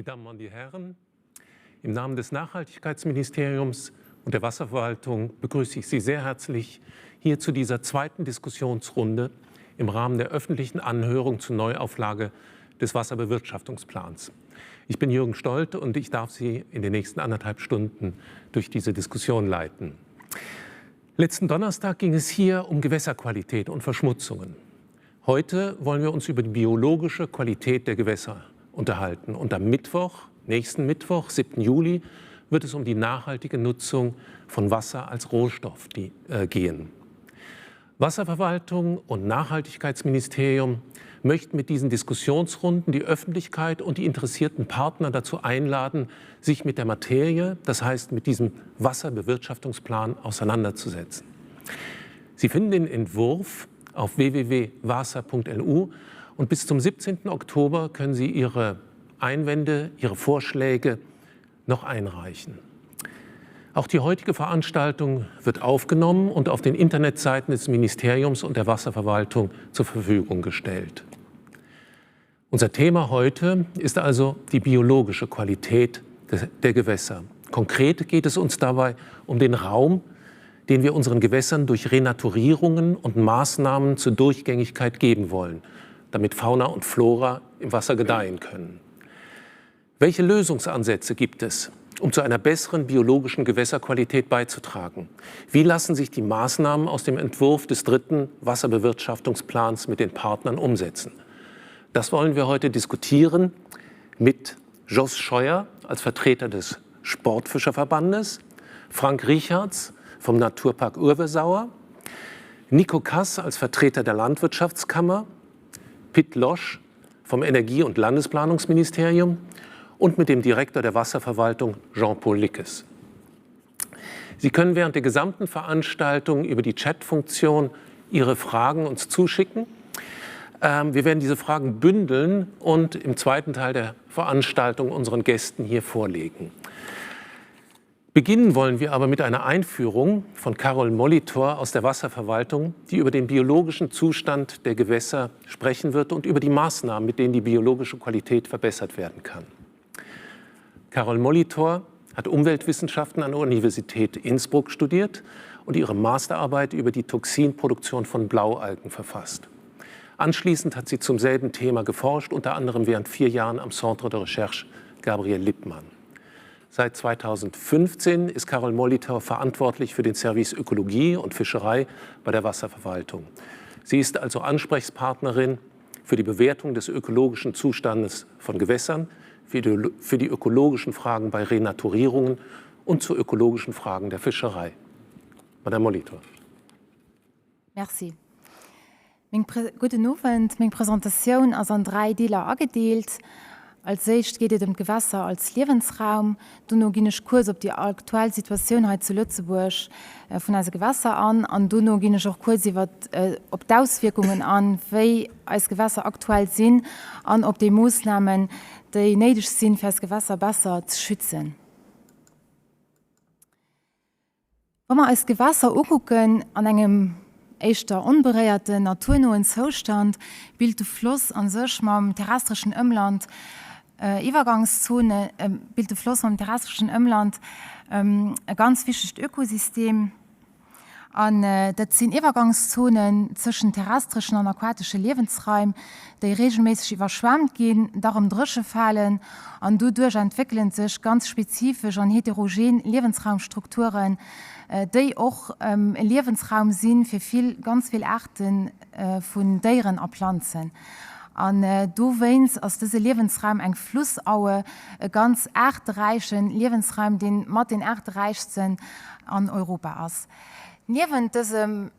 Die Damen und die Herren, im Namen des Nachhaltigkeitsministeriums und der Wasserverwaltung begrüße ich Sie sehr herzlich hier zu dieser zweiten Diskussionsrunde im Rahmen der öffentlichen Anhörung zur Neuauflage des Wasserbewirtschaftungsplans. Ich bin Jürgen Stolt und ich darf Sie in den nächsten anderthalb Stunden durch diese Diskussion leiten. Letzten Donnerstag ging es hier um Gewässerqualität und Verschmutzungen. Heute wollen wir uns über die biologische Qualität der Gewässer unterhalten. Und am Mittwoch, nächsten Mittwoch, 7. Juli, wird es um die nachhaltige Nutzung von Wasser als Rohstoff die, äh, gehen. Wasserverwaltung und Nachhaltigkeitsministerium möchten mit diesen Diskussionsrunden die Öffentlichkeit und die interessierten Partner dazu einladen, sich mit der Materie, das heißt mit diesem Wasserbewirtschaftungsplan auseinanderzusetzen. Sie finden den Entwurf auf www.wasser.lu und bis zum 17. Oktober können Sie Ihre Einwände, Ihre Vorschläge noch einreichen. Auch die heutige Veranstaltung wird aufgenommen und auf den Internetseiten des Ministeriums und der Wasserverwaltung zur Verfügung gestellt. Unser Thema heute ist also die biologische Qualität der Gewässer. Konkret geht es uns dabei um den Raum, den wir unseren Gewässern durch Renaturierungen und Maßnahmen zur Durchgängigkeit geben wollen, damit Fauna und Flora im Wasser gedeihen können. Welche Lösungsansätze gibt es, um zu einer besseren biologischen Gewässerqualität beizutragen? Wie lassen sich die Maßnahmen aus dem Entwurf des dritten Wasserbewirtschaftungsplans mit den Partnern umsetzen? Das wollen wir heute diskutieren mit Jos Scheuer als Vertreter des Sportfischerverbandes, Frank Richards vom Naturpark Urwesauer, Nico Kass als Vertreter der Landwirtschaftskammer, Pit Losch vom Energie- und Landesplanungsministerium und mit dem Direktor der Wasserverwaltung Jean-Paul Lickes. Sie können während der gesamten Veranstaltung über die Chat-Funktion Ihre Fragen uns zuschicken. Ähm, wir werden diese Fragen bündeln und im zweiten Teil der Veranstaltung unseren Gästen hier vorlegen. Beginnen wollen wir aber mit einer Einführung von Carol Molitor aus der Wasserverwaltung, die über den biologischen Zustand der Gewässer sprechen wird und über die Maßnahmen, mit denen die biologische Qualität verbessert werden kann. Carol Molitor hat Umweltwissenschaften an der Universität Innsbruck studiert und ihre Masterarbeit über die Toxinproduktion von Blaualgen verfasst. Anschließend hat sie zum selben Thema geforscht, unter anderem während vier Jahren am Centre de Recherche Gabriel Lippmann. Seit 2015 ist Carol Molitor verantwortlich für den Service Ökologie und Fischerei bei der Wasserverwaltung. Sie ist also Ansprechpartnerin für die Bewertung des ökologischen Zustandes von Gewässern, für die, für die ökologischen Fragen bei Renaturierungen und zu ökologischen Fragen der Fischerei. Madame Molitor. Merci. Meng Prä Gudden Owend. Meng Presentatioun ass an 3 Deeler agedeelt. Als éischt geet et ëm d'Gewässer als Liewensraum. Dono ginn ech kuerz op déi aktuell Situatioun hei zu Lëtzebuerg vun eise Gewässer an. An dono ginn ech och kuerz iwwer op d'Auswierkungen an, wéi eis Gewässer aktuell sinn an op déi Moossnamen, déi néideg sinn, fir eis Gewässer besser ze schützen. Wa mer eis Gewässer ukucken an engem éischter onberéierten, naturnoen Zoustand, bilt de Floss a sech mam terrestreschen Ëmland Iwwergangszone, bilt de Floss mam terrestreschen Ëmland e ganz wichtegt Ökosystem. An dat sinn Iwwergangszonen zwëschen terrestreschen an aquatesche Liewensraim, déi reegelméisseg iwwerschwemmt ginn, da rëm dréche falen an doduerch entwéckele sech ganz spezifesch an heterogen Liewensraumstrukturen, déi och e Liewensraum si fir vill, ganz vill Aarte vun Déieren a Planzen. An dowéinst ass dëse Liewensraum eng Flussaue, e ganz aarteräiche Liewensraum, dee mat deen aarteräichsten an Europa ass. Niewent dësem,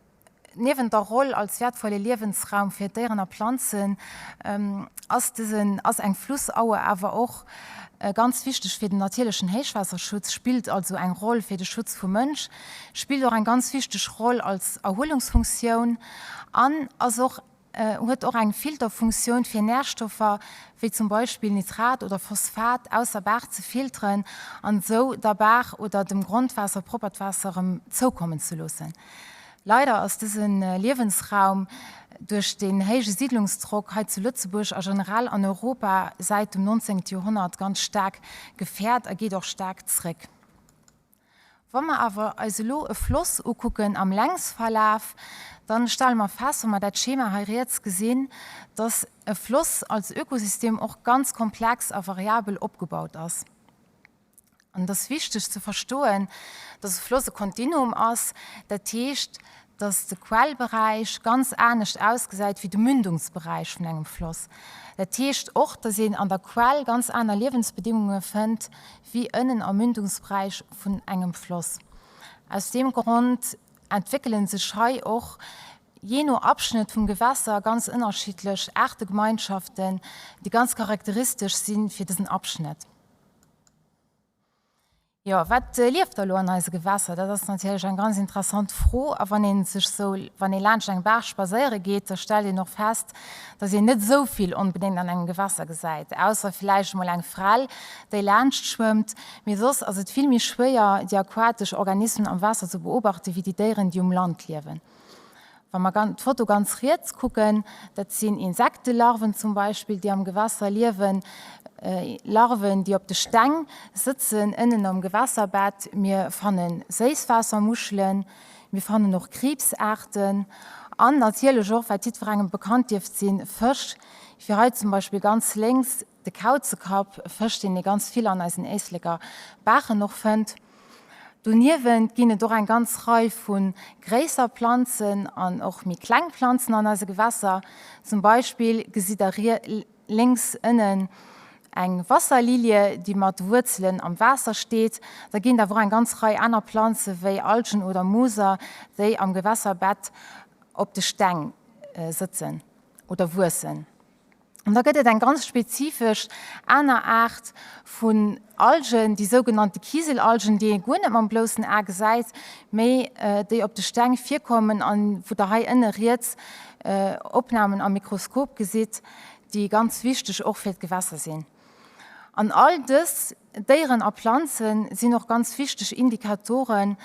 niewent der Roll als wäertvolle Liewensraum fir Déieren a Planzen, ass dësen, ass eng Flussaue awer och ganz wichteg fir den natierlechen Héichwaasserschutz, spillt also eng Roll fir de Schutz vum Mënsch, spillt och eng ganz wichteg Roll als Erhuelungsfunktioun an ass och huet och eng Filterfunktioun fir Närstoffer wéi zum Beispill Nitrat oder Phosphat aus der Baach ze filteren an esou der Baach oder dem Grondwaasser proppert Waasser erëm zoukommen ze loossen. Leider ass dëse Liewensraum. duerch den héije Siedlungsdrock hei zu Lëtzebuerg a generell an Europa säit dem 19. Joerhonnert ganz staark gefäert a geet och staark zréck. Wa mer awer eis elo e Floss ukucken am Längsverlaf, dann stelle mer fest, wa mer dat Schema hei riets gesinn, dass e Floss als Ökosystem och ganz komplex a variabel opgebaut ass. An et ass wichteg ze verstoen, dass e Floss e Kontinuum ass, dat heescht, dass de Quellberäich ganz anescht ausgesäit wéi de Mündungsberäich vun engem Floss. Dat heescht och, dass een an der Quell ganz aner Liewensbedingunge fënnt wéi ënnen am Mündungsberäich vun engem Floss. Aus deem Grond entwéckele sech hei och jee no Abschnitt vum Gewässer ganz ënnerschiddlech Aartegemeinschaften, déi ganz charakteristesch si fir dësen Abschnitt. Jo, wat lieft da lo an eise Gewässer? Dat ass natierlech eng ganz interessant Fro. A wann ee sech sou, wann ee laanscht eng Baach spadséiere geet, da stellt een och fest, datt een net esou vill onbedéngt an engem Gewässer gesäit, ausser villäicht emol eng Frell, déi laanscht schwëmmt. Mee soss ass et vill méi schwéier, déi aquatesch Organismen am Waasser ze beobachten, wéi déi Déieren, déi um Land liewen. Wa mer d'Foto ganz riets kucken, dat sinn Insektelarven zum Beispill, déi am Gewässer liewen, Larven, déi op de Steng sëtzen ënnen am Gewässerbett. Mir fanne Séisswaassermuschelen, mir fannen och Kriibsaarten an natierlech och, wat jiddwerengem bekannt dierft sinn, Fësch, wéi hei zum Beispill ganz lénks de Kauzekapp, e Fësch, deen ee ganz vill an eisen Éisleker Baachen och fënnt. Doniewent ginn et och eng ganz Rei vu gréisser Planzen an och méi kleng Planzen an eise Gewässer. Zum Beispill gesitt der lénks ënnen eng Wasserlilie, déi mat Wuerzelen am Waasser steet. Da ginn et awer och eng ganz Rei aner Planze wéi Algen oder Mooser, déi am Gewässerbett op de Steng sëtzen oder wuessen. An da gëtt et eng ganz spezifesch aner Aart vun Algen, déi sougenannte Kiselalgen, déi ee guer net mam bloussen A gesäit, mee déi op de Steng virkommen an wou Der hei ënne riets Opnamen am Mikroskop gesitt, déi ganz wichteg och fir d'Gewässer sinn. An all dës Déieren a Planze sinn och ganz wichteg Indikatoren,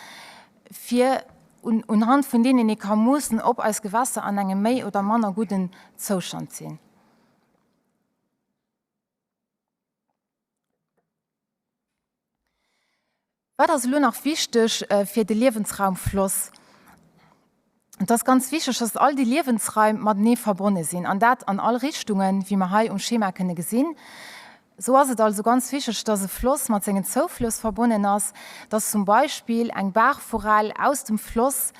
fir unhand vun deenen ee ka moossen, ob eis Gewässer an engem méi oder manner gudden Zoustand sinn. Wat ass elo nach wichteg fir de Liewensraum Floss? Et ass ganz wichteg, dass all déi Liewensraim matenee verbonne sinn, an dat an all Richtungen, wéi mer hei um Schema kënne gesinn. Esou ass et also ganz wichteg, dass e Floss mat sengen Zouflëss verbonnen ass, dass zum Beispill eng Baachforell aus dem Floss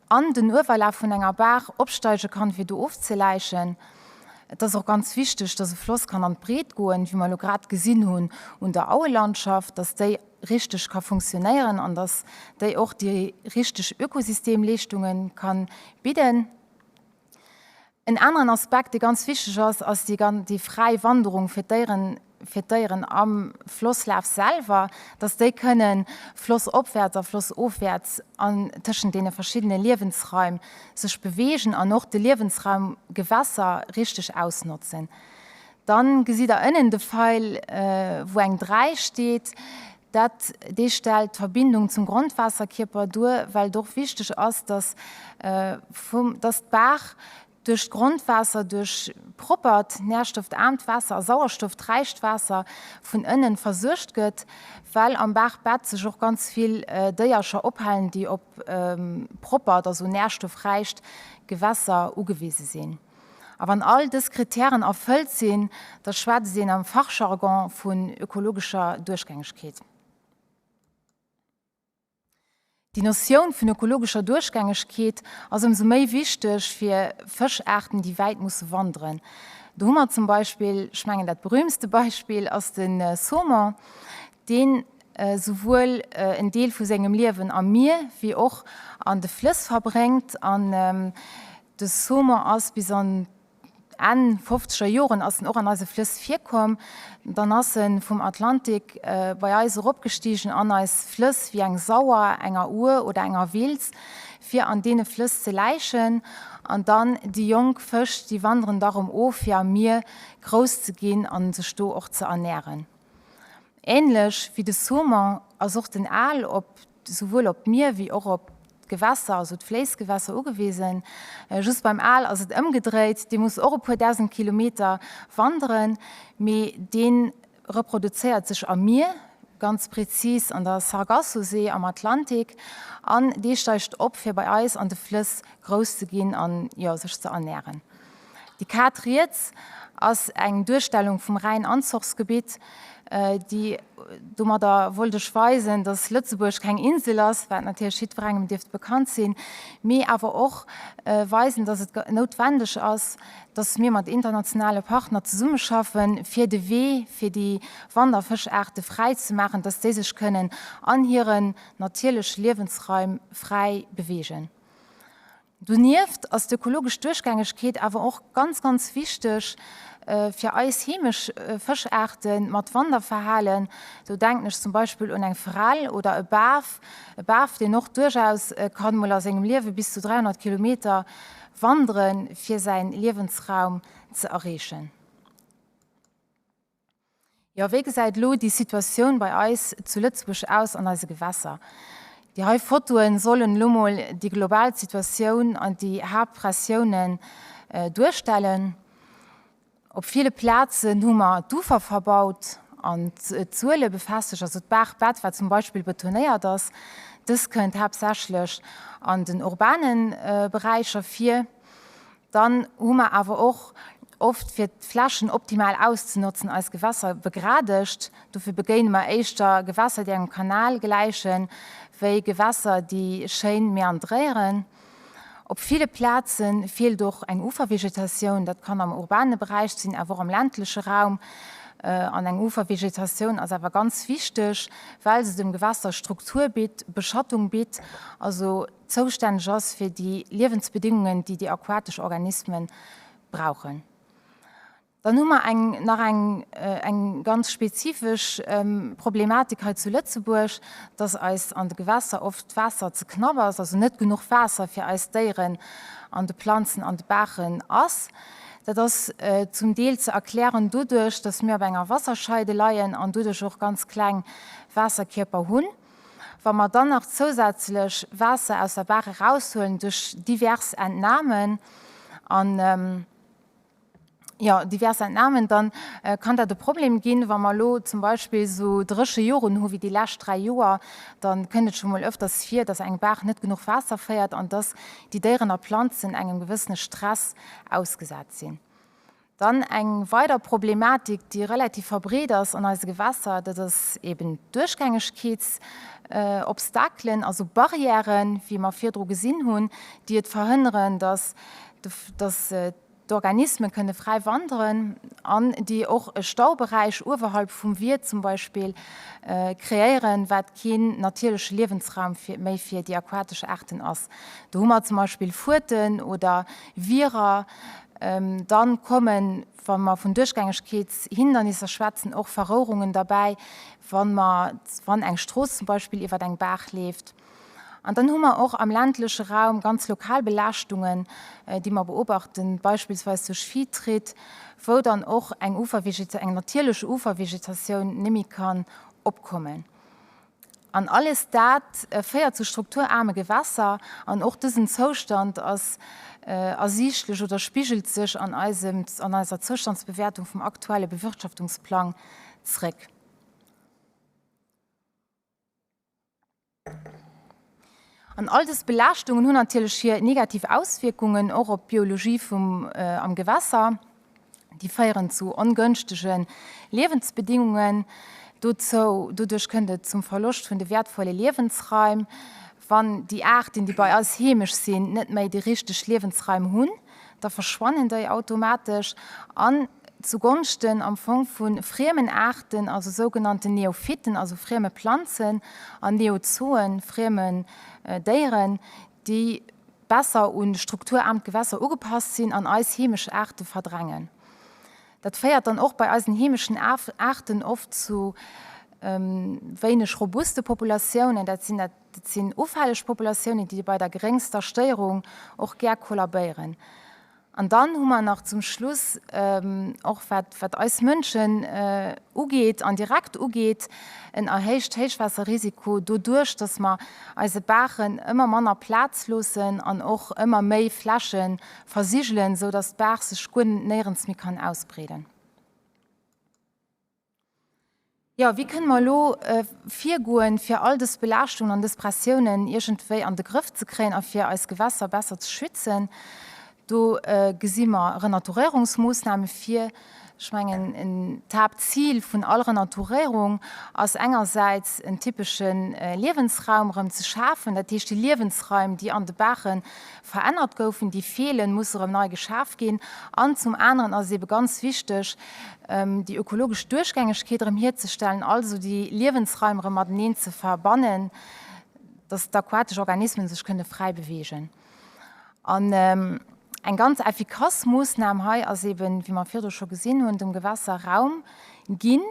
an den Uewerlaf vun enger Baach opsteige kann, fir do ofzeläichen. Et ass och ganz wichteg, dass e Floss kann an d'Breet goen, wéi mer elo grad gesinn hunn un der Auelandschaft, dass déi richteg ka funktionéieren an dass déi och déi richteg Ökosystemleeschtunge ka bidden. En aneren Aspekt, dee ganz wichteg ass, ass déi fräi Wanderung fir d'Déieren, fir d'Déieren am Flosslaf selwer, dass déi kënnen flossopwäerts a flossofwäerts an tëschent deene verschiddene Liewensraim sech beweegen an och de Liewensraum Gewässer richteg ausnotzen. Dann gesitt der ënnen de Feil, wou eng 3 steet. Dat, dee stellt d'Verbindung zum Grondwaasserkierper duer, well et och wichteg ass, dass vum, dass d'Baach duerch d'Grondwaasser, duerch proppert, nährstoffaarmt Waasser a sauerstoffräicht Waasser vun ënnen versuergt gëtt, well am Baachbett sech och ganz vill Déiercher ophalen, déi op proppert, also nährstoffräicht Gewässer ugewise sinn. A wann all dës Kritären erfëllt sinn, da schwätzt een am Fachjargon vun ökologescher Duerchgängegkeet. Déi Notioun vun ökologescher Duerchgängegkeet ass ëmsou méi wichteg fir Fëschaarten, déi wäit musse wanderen. Do hu mer zum Beispill, ech mengen dat berühmtste Beispill ass de Saumon, deen souwuel en Deel vu sengem Liewen am Mier wéi och an de Flëss verbréngt. An De Saumon ass bis an d'Enn fofzeger Joren ass en och an eise Flëss virkomm. Dann ass e vum Atlantik bei eis eropgestigen an eis Flëss wéi eng Sauer, enger Our oder enger Wilz, fir an deene Flëss ze läichen. An dann déi jonk Fësch, déi wanderen da rëm of fir am Mier grouss ze ginn a sech do och ze ernären. Ähnlech wéi de Saumon ass och den Aal op souwuel op d'Mier wéi och op. d'Gewässer, also d'Fléissgewässer ugewisen. Just beim Aal ass et ëmgedréit, dee muss och e puer 1.000 Kilometer wanderen, mee dee reproduzéiert sech am Mier, ganz prezis an der Sargassosee am Atlantik, an dee steigt op fir bei eis an de Flëss grouss ze ginn an, jo, sech ze ernären. Déi Kaart riets ass eng Duerstellung vum Rhäin-Anzochsgebitt, déi, domadder wollt ech weisen, dass Lëtzebuerg keng Insel ass, wat natierlech jiddwerengem dierft bekannt sinn, mee awer och weisen, dass et noutwendeg ass, dass mir mat internationale Partner zesummeschaffen, fir de Wee fir déi Wanderfëschaarte fräi ze maachen, dass déi sech kënnen an hiren natierleche Liewensraim fräi beweegen. Donieft ass d'ökologesch Duerchgängegkeet awer och ganz, ganz wichteg fir eis heemesch Fëschaarte mat Wanderverhalen. Do denken ech zum Beispill un eng Forell oder e Baf, e Baf, deen och duerchaus kann mol a sengem Liewe bis zu 300 Kilometer wandere fir säin Liewensraum ze erreechen. Jo, wéi gesäit elo déi Situatioun bei eis zu Lëtzebuerg aus an eise Gewässer? Déi hei Fotoen sollen elo mol déi global Situatioun an déi Haaptpressiounen duerstellen. Op ville Plazen hu mer d'Ufer verbaut an d'Zuele befestegt, also d'Baachbett, wat zum Beispill betonéiert ass. Dës kënnt haaptsächlech an den urbane Beräicher vir. Dann hu mer awer och oft, fir d'Flächen optimal auszenotzen, eis Gewässer begradegt. Dofir begéine mer éischter Gewässer, déi engem Kanal gläichen, wéi Gewässer, déi schéin meandréieren. Op ville Plaze feelt och eng Ufervegetatioun. Dat kann am urbane Beräich sinn, awer och am ländleche Raum. An eng Ufervegetatioun ass awer ganz wichteg, well se dem Gewässer Struktur bitt, Beschattung bitt, also zoustänneg ass fir déi Liewensbedingungen, déi déi aquatesch Organisme brauchen. Dann hu mer eng, nach eng, eng ganz spezifesch Problematik hei zu Lëtzebuerg, dass eis an de Gewässer oft d'Waasser ze knapp ass, also net genuch Waasser fir eis Déieren an de Planzen an de Baachen ass. Dat ass zum Deel ze erklären doduerch, dass mir op enger Wasserscheide leien an doduerch och ganz kleng Waasserkierper hunn. Wa mer dann nach zousätzlech Waasser aus der Baach eraushuelen duerch divers Entnamen an, jo, divers Entnamen, dann kann dat e Problem ginn. Wa mer elo zum Beispill esou dréche Joren hu wéi déi lescht 3 Joer, da kënnt et scho mol ëfters vir, dass eng Baach net genuch Waasser féiert an dass déi Déieren a Planzen engem gewëssene Stress ausgesat sinn. Dann eng weider Problematik, déi relativ verbreet ass an eise Gewässer, dat ass eben d'Duerchgängegkeetsobstakelen, also Barrièren, wéi mer virdru gesinn hunn, déi et verhënneren, dass d'Organisme kënne fräi wanderen an déi och e Stauberäich uewerhalb vum Wier zum Beispill kreéieren, wat keen natierleche Liewensraum méi fir déi aquatesch Aarten ass. Do hu mer zum Beispill Fuerten oder Wierer. Dann kommen, wa mer vun Duerchgängegkeetshindernisser schwätzen, och Verrourungen derbäi, wann mer, wann eng Strooss zum Beispill iwwer eng Baach leeft. An dann hu mer och am ländleche Raum ganz lokal Belaaschtungen, déi mer beobachten, beispillsweis duerch Viehtritt, wou dann och eng Ufervegeta, eng natierlech Ufervegetatioun némmi kann opkommen. An alles dat féiert zu strukturaarme Gewässer. An och dësen Zoustand ass ersiichtlech oder spigelt sech an eisem, an eiser Zoustandsbewäertung vum aktuelle Bewirtschaftungsplang zréck. An all dës Belaaschtungen hunn natierlech hir negativ Auswierkungen och op d'Biologie vum am Gewässer. Déi féieren zu ongënschtege Liewensbedingungen. Dozou, doduerch kënnt et zum Verloscht vun de wäertvolle Liewensraim, wann déi Aarten, déi bei eis heemesch sinn, net méi déi richteg Liewensraim hunn. da verschwannen déi automatesch an zu Gonschten am Fong vu friemen Aarten, also sougenannten Neophyten, also frieme Planzen, an Neozoen, friemen Déieren, déi besser un strukturaarmt Gewässer ugepasst sinn an eis heemesch Aarte verdrängen. Dat féiert dann och bei eisen heemeschen Aarten oft zu wéineg robuste Populatiounen, dat sinn dat Dat sinn ufälleg Populatiounen, déi bei der geréngster Stéierung och gär kollabéieren. An dann hu mer nach zum Schluss, och wat, wat eis Mënschen ugeet an direkt ugeet, en erhéicht Héichwaasserrisiko doduerch, dass mer eise Baachen ëmmer manner Plaz loossen an och ëmmer méi Fläche versigelen, esou dass d'Baach sech guer néierens méi kann ausbreeden. Jo, wéi kënne mer elo virgoen, fir all dës Belaaschtungen an dës Pressiounen iergendwéi an de Grëff ze kréien a fir eis Gewässer besser ze schützen? Do gesi mer Renaturéierungsmoossname vir. Ech mengen, d'Haaptzil vun all Renaturéierung ass engersäits en typesche Liewensraum erëm ze schafen, dat heescht déi Liewensraim, déi an de Baache verännert goufen, déi feelen, musse erëm nei geschaf ginn. An zum aneren ass et ebe ganz wichteg, déi ökologesch Duerchgängegkeet erëm hierzestellen, also déi Liewensraim erëm mateneen ze verbannen, dass d'aquatesch Organismen sech kënne fräi beweegen. An eng ganz effikass Moossnam hei ass eben, wéi mer virdru scho gesinn hunn, dem Gewässer Raum ginn.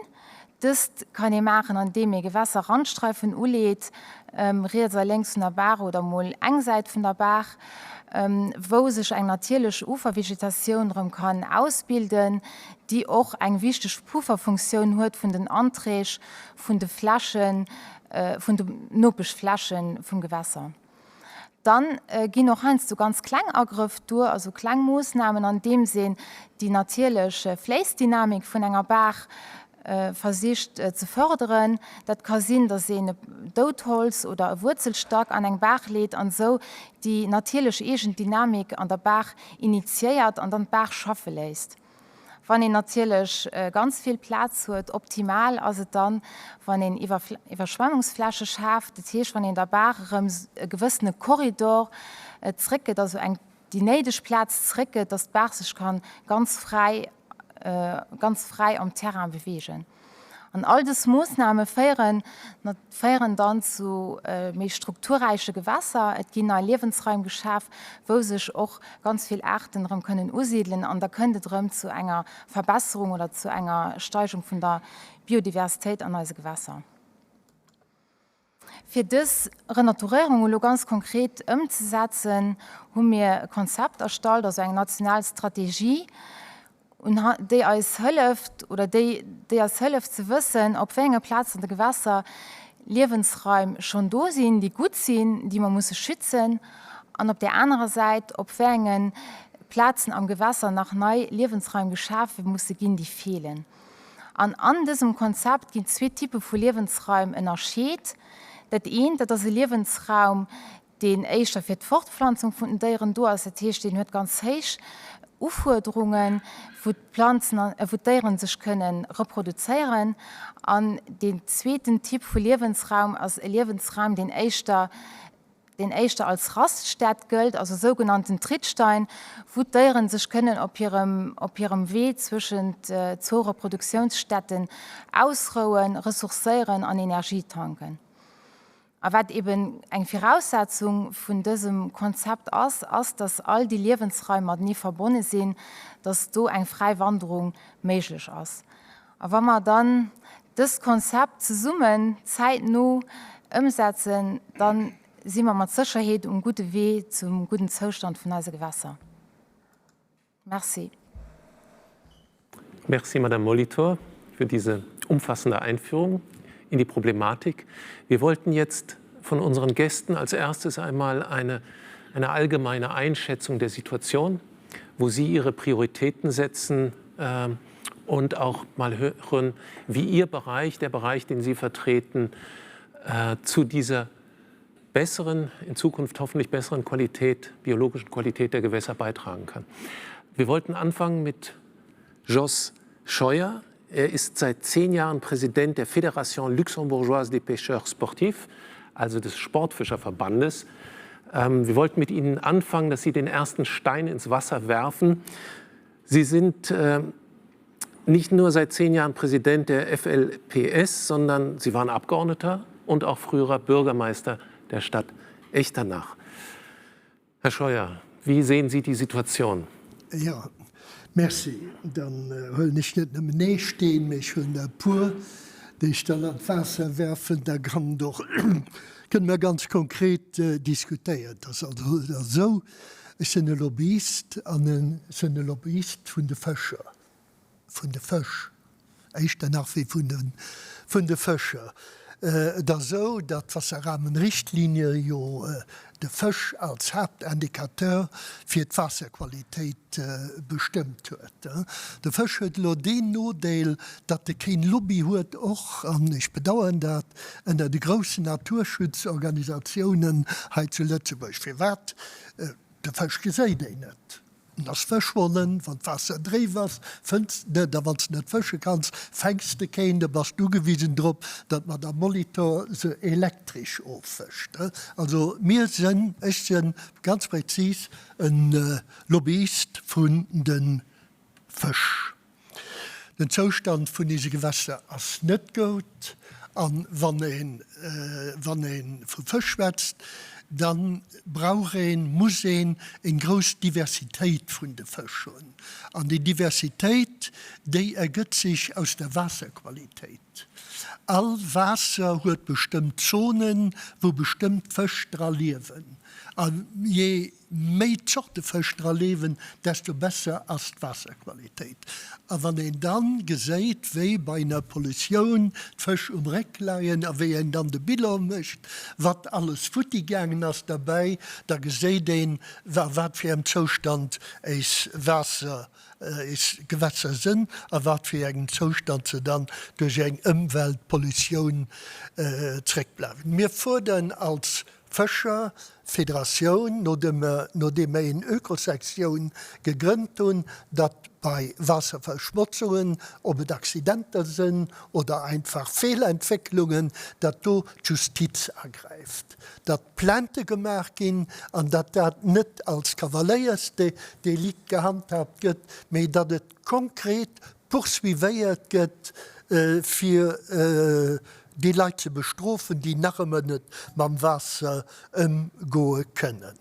Dëst kann ee maachen, andeem ee Gewässerrandstreifen uleet, riets a lénks vun der Baach oder mol eng Säit vun der Baach, wou sech eng natierlech Ufervegetatioun erëm kann ausbilden, déi och eng wichteg Pufferfunktioun huet vun den Anträg vun de Flächen, vun de Nopeschfläche vum Gewässer. Dann ginn och heiansdo ganz kleng Agrëff duer, also kleng Moossnamen, andeems een déi natierlech Fléissdynamik vun enger Baach versicht ze fërderen. Dat ka sinn, datt een e Doudholz oder e Wuerzelstack an eng Baach leet an esou déi natierlech eegen Dynamik an der Baach initiéiert an dann d'Baach schaffe léisst. Wann een natierlech ganz vill Plaz huet, optimal ass et dann, wann een Iwwerschwemmungsfläche schaaft, dat heescht, wann een der Baach erëm e gewëssene Korridor zréckgëtt, also eng déi néideg Plaz zréckgëtt, dass d'Baach sech kann ganz fräi, ganz fräi am Terrain beweegen. An all dës Moossname féieren féieren dann zu méi strukturräiche Gewässer. Et ginn nei Liewensraim geschaf, wou sech och ganz vill Aarten erëm kënnen usidelen an da kënnt et erëm zu enger Verbesserung oder zu enger Steigerung vun der Biodiversitéit an eise Gewässer. Fir dës Renaturéierung elo ganz konkret ëmzesetzen, hu mir e Konzept erstallt, also eng national Strategie, déi eis hëlleft oder déi déi eis hëlleft ze wëssen, op wéi enge Plazen de Gewässer Liewensraim schonn do sinn, déi gutt sinn, déi mer musse schützen, an op där anerer Säit, op wéi enge Plazen am Gewässer nach nei Liewensraim geschafe musse ginn, déi feelen. An an dësem Konzept ginn zwee Typpe vu Liewensraim ënnerscheet. Dat eent, dat ass e Liewensraum, deen éischter fir d'Fortpflanzung vun den Déieren do ass. Dat heescht, deen huet ganz héich Ufuerderungen, wou d'Planzen, wou d'Déiere sech kënne reproduzéieren. An deen zweeten Typ vu Liewensraum ass e Liewensraum, deen éischter deen éischter als Raststätt gëllt, also sougenannten Trittstein, wou d'Déieren sech kënnen op hirem op hirem Wee zwëschent zwou Reproduktiounsstätten ausrouen, ressourcéieren an Energie tanken. A wat eben eng Viraussetzung vun dësem Konzept ass, ass, dass all déi Liewensraim matenee verbonne sinn, dass do eng fräi Wanderung méiglech ass. A wa mer dann dëst Konzept zesummen zäitno ëmsetzen, da si mer mat Sécherheet um gudde Wee zum gudden Zoustand vun eise Gewässer. Merci. Merci, Madame Molitor, für diese umfassende Einführung in die Problematik. Wir wollten jetzt von unseren Gästen als erstes einmal eine, eine allgemeine Einschätzung der Situation, wo sie ihre Prioritäten setzen äh, und auch mal hören, wie Ihr Bereich, der Bereich, den Sie vertreten, äh, zu dieser besseren, in Zukunft hoffentlich besseren Qualität, biologischen Qualität der Gewässer beitragen kann. Wir wollten anfangen mit Jos Scheuer. Er ist seit zehn Jahren Präsident der Fédération luxembourgeoise des Pêcheurs sportifs, also des Sportfischerverbandes. Ähm, wir wollten mit Ihnen anfangen, dass Sie den ersten Stein ins Wasser werfen. Sie sind äh, nicht nur seit zehn Jahren Präsident der FLPS, sondern Sie waren Abgeordneter und auch früherer Bürgermeister der Stadt Echternach. Herr Scheuer, wie sehen Sie die Situation? Ja, merci. Dann äh, huelen ech net nëmmen ee Steen, mee ech huelen der e puer, déi ech dann an d'Waasser werfen. Da kann och kënne mer ganz konkret äh, diskutéieren. Dat ass also esou. Ech sinn e Lobbyist an ech sinn e Lobbyist vun de Fëscher, vun de Fësch éischter nach wéi vun de, vun de Fëscher. Et ass esou, datt d'Wasserrahmenrichtlinie jo de Fësch als Haaptindicateur fir d'Waasserqualitéit bestëmmt huet. De Fësch huet elo deen Nodeel, datt e keen Lobby huet, och, an ech bedauern dat, ënner de groussen Naturschutzorganisatiounen hei zu Lëtzebuerg. Firwat? De Fësch geséit een net. En ass verschwonnen. Wann d'Waasser dréif ass, fënns de net. A wann s de net fësche kanns, fänks de keen. Da bass de ugewisen drop, datt d'Madame Molitor se elektresch offëscht. Also mir sënn, ech sënn ganz präzis e Lobbyist vun de Fësch. Den Zoustand vun ise Gewässer ass net goud an wann een wann een vu Fësch schwätzt, dann brauch een, muss een eng grouss Diversitéit vun de Fësch hunn. An déi Diversitéit, déi ergëtt sech aus der Waasserqualitéit. All Waasser huet bestëmmt Zonen, wou bestëmmt Fësch dra liewen. A jee méi Zorte Fësch dra liewen, desto besser ass d'Waasserqualitéit. A wann een dann geséit, wéi bei enger Pollutioun d'Fësch um Réck leien a wéi een dann de Bilan mécht, wat alles futti gaangen ass derbäi, da geséit een, a wat fir engem Zoustand éis Waasser, éis Gewässer sënn a wat fir engem Zoustand se dann duerch eng Ëmweltpollutioun zréckbleiwen. Mir fuerderen als Fëscher Federatioun, nodeem mer een Ökosektioun gegrënnt hunn, datt bei Waasserverschmotzungen, ob et Accidenter sënn oder einfach Feelentwécklungen, datt do d'Justiz agräift, datt Plainte gemaach ginn an datt dat net als Kavaléiersdelikt gehandhaabt gëtt, mee datt et konkret poursuivéiert gëtt, fir déi Leit ze bestrofen, déi nach ëmmer net mam Waasser ëmgoe kënnen.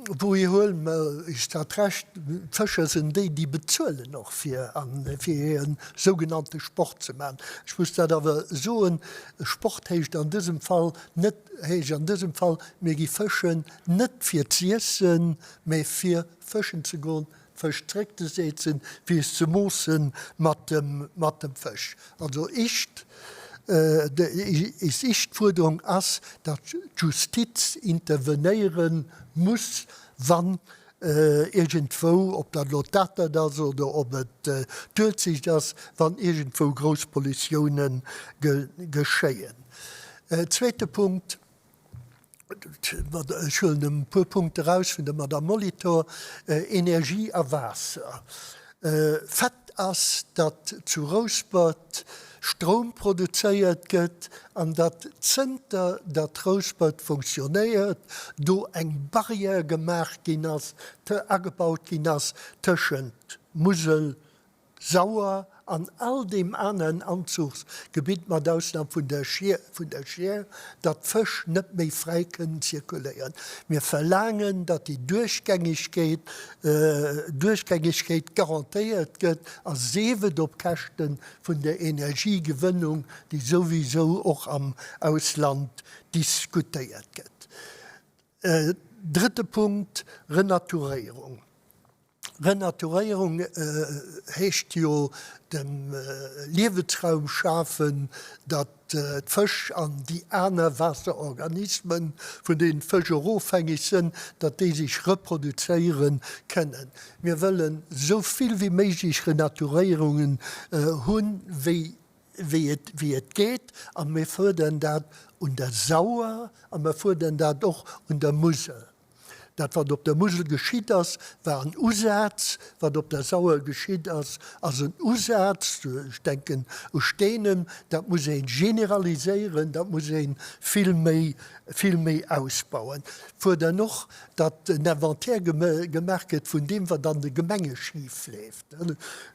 Wouhier huele mer eis dat Recht? D'Fëscher sinn déi, déi bezuelen och fir fir hire sougenannte Sport ze maachen. Ech muss dat awer soen, Sport heescht an dësem Fall net, heescht an dësem Fall, mir gi fëschen net fir z'iessen, mä fir fëschen ze goen, Fësch zréckzesetzen, fir es ze moosse mat dem, mat dem Fësch. Also ischt, is ischt Fuerderung ass, datt d'Justiz intervenéiere muss, wann iergendwou, ob dat elo d'Atert ass oder ob et d'Uelzecht ass, wann iergendwou grouss Pollutioune geschéien. Zweete Punkt. Ech huelen e puer Punkte eraus vun der Madame Molitor, Energie a Waasser. Fait ass, datt zu Rouspert Stroum produzéiert gëtt an datt zënter datt Rouspert funktionéiert, do eng Barrière gemaach ginn ass, agebaut ginn ass tëschent Musel, Sauer an all deem aneren Anzuchsgebitt, mat Ausnam vun der Schier, vun der Schier, datt d'Fësch net méi fräi kënnen zirkuléieren. Mir verlaangen, datt déi Duerchgängegkeet, Duerchgängegkeet garantéiert gëtt, a sief et op Käschte vun der Energiegewënnung, déi souwisou och am Ausland diskutéiert gëtt. Drëtte Punkt, Renaturéierung. Renaturéierung heescht jo dem Liewensraum schafen, datt d'Fësch an déi aner Waasserorganismen, vun deenen d'Fësch och ofhängeg sënn, datt déi sech reproduzéiere kënnen. Mir wëllen esou vill wéi méiglech Renaturéierungen hunn, wéi wéi et, wéi et geet, a mir fuerderen dat un der Sauer a mir fuerderen dat och un der Musel. Dat, wat op der Musel geschitt ass, war en Usaz. Wat op der Sauer geschitt ass, ass en Usaz. Ech denken u Steenem. Dat muss ee generaliséieren, dat muss ee vill méi, vill méi ausbauen. Fuerderen och, datt en Inventaire gemaach gëtt vun deem, wat an de Gemenge schifleeft.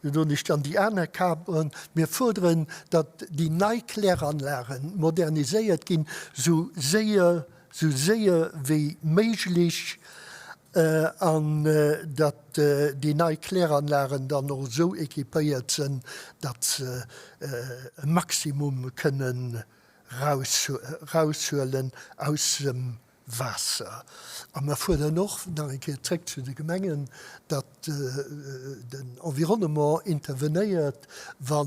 Do hunn ech dann déi aner Kap un. Mir fuerderen, datt déi nei Kläranlage moderniséiert ginn, esou séier sou séier wéi méiglech an datt déi nei Kläranlagen dann och esou équipéiert sënn, datt se e Maximum kënnen raushuelen aus dem. Waasser. A mer fuerderen och, nach eng Kéier zréck zu de Gemengen, datt den Environnement intervenéiert, wa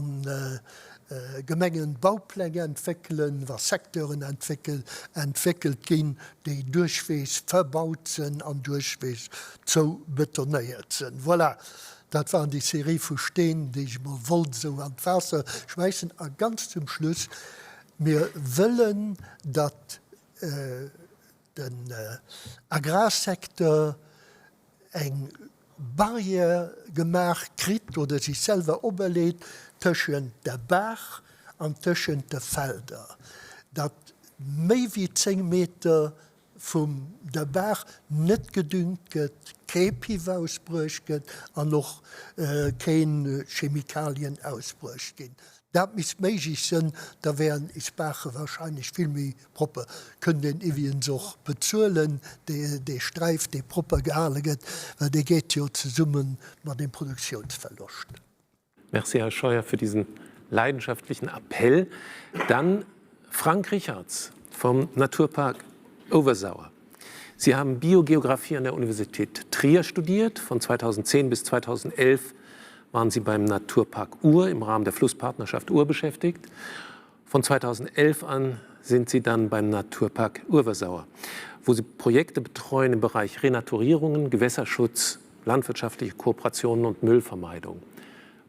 Gemengen Baupläng entwéckelen, wa Secteuren entwéckelt ginn, déi duerchweegs verbaut sinn an duerchweegs zoubetonéiert sinn. Voilà, dat waren déi Serie vu Steen, déi ech emol wollt esou an d'Waasser schmäissen. A ganz zum Schluss, Mir wëllen, datt den Agrarsecteur eng Barrière gemaach kritt oder sech selwer operleet tëschent der Baach an tëschent de Felder, datt méi wéi 10 Meter vum der Baach net gedüngt gëtt, kee Piff ausbruecht gëtt an och keen Chemikalien ausbruecht ginn. Dat misst méiglech sënn, da wären is Baache wahrscheinlech vill méi propper. Kënnt een iwwigens och bezuelen, dee Sträif, dee propper gehale gëtt, well dee geet jo zesumme mat dem Produktiounsverloscht. Merci, Herr Scheuer, für diesen leidenschaftlichen Appell. Dann Frank Richarz vom Naturpark Oversauer. Sie haben Biogeographie an der Universität Trier studiert. Von 2010 bis 2011 waren Sie beim Naturpark Ur im Rahmen der Flusspartnerschaft Ur beschäftigt. Von 2011 an sind Sie dann beim Naturpark Urversauer, wo Sie Projekte betreuen im Bereich Renaturierungen, Gewässerschutz, landwirtschaftliche Kooperationen und Müllvermeidung.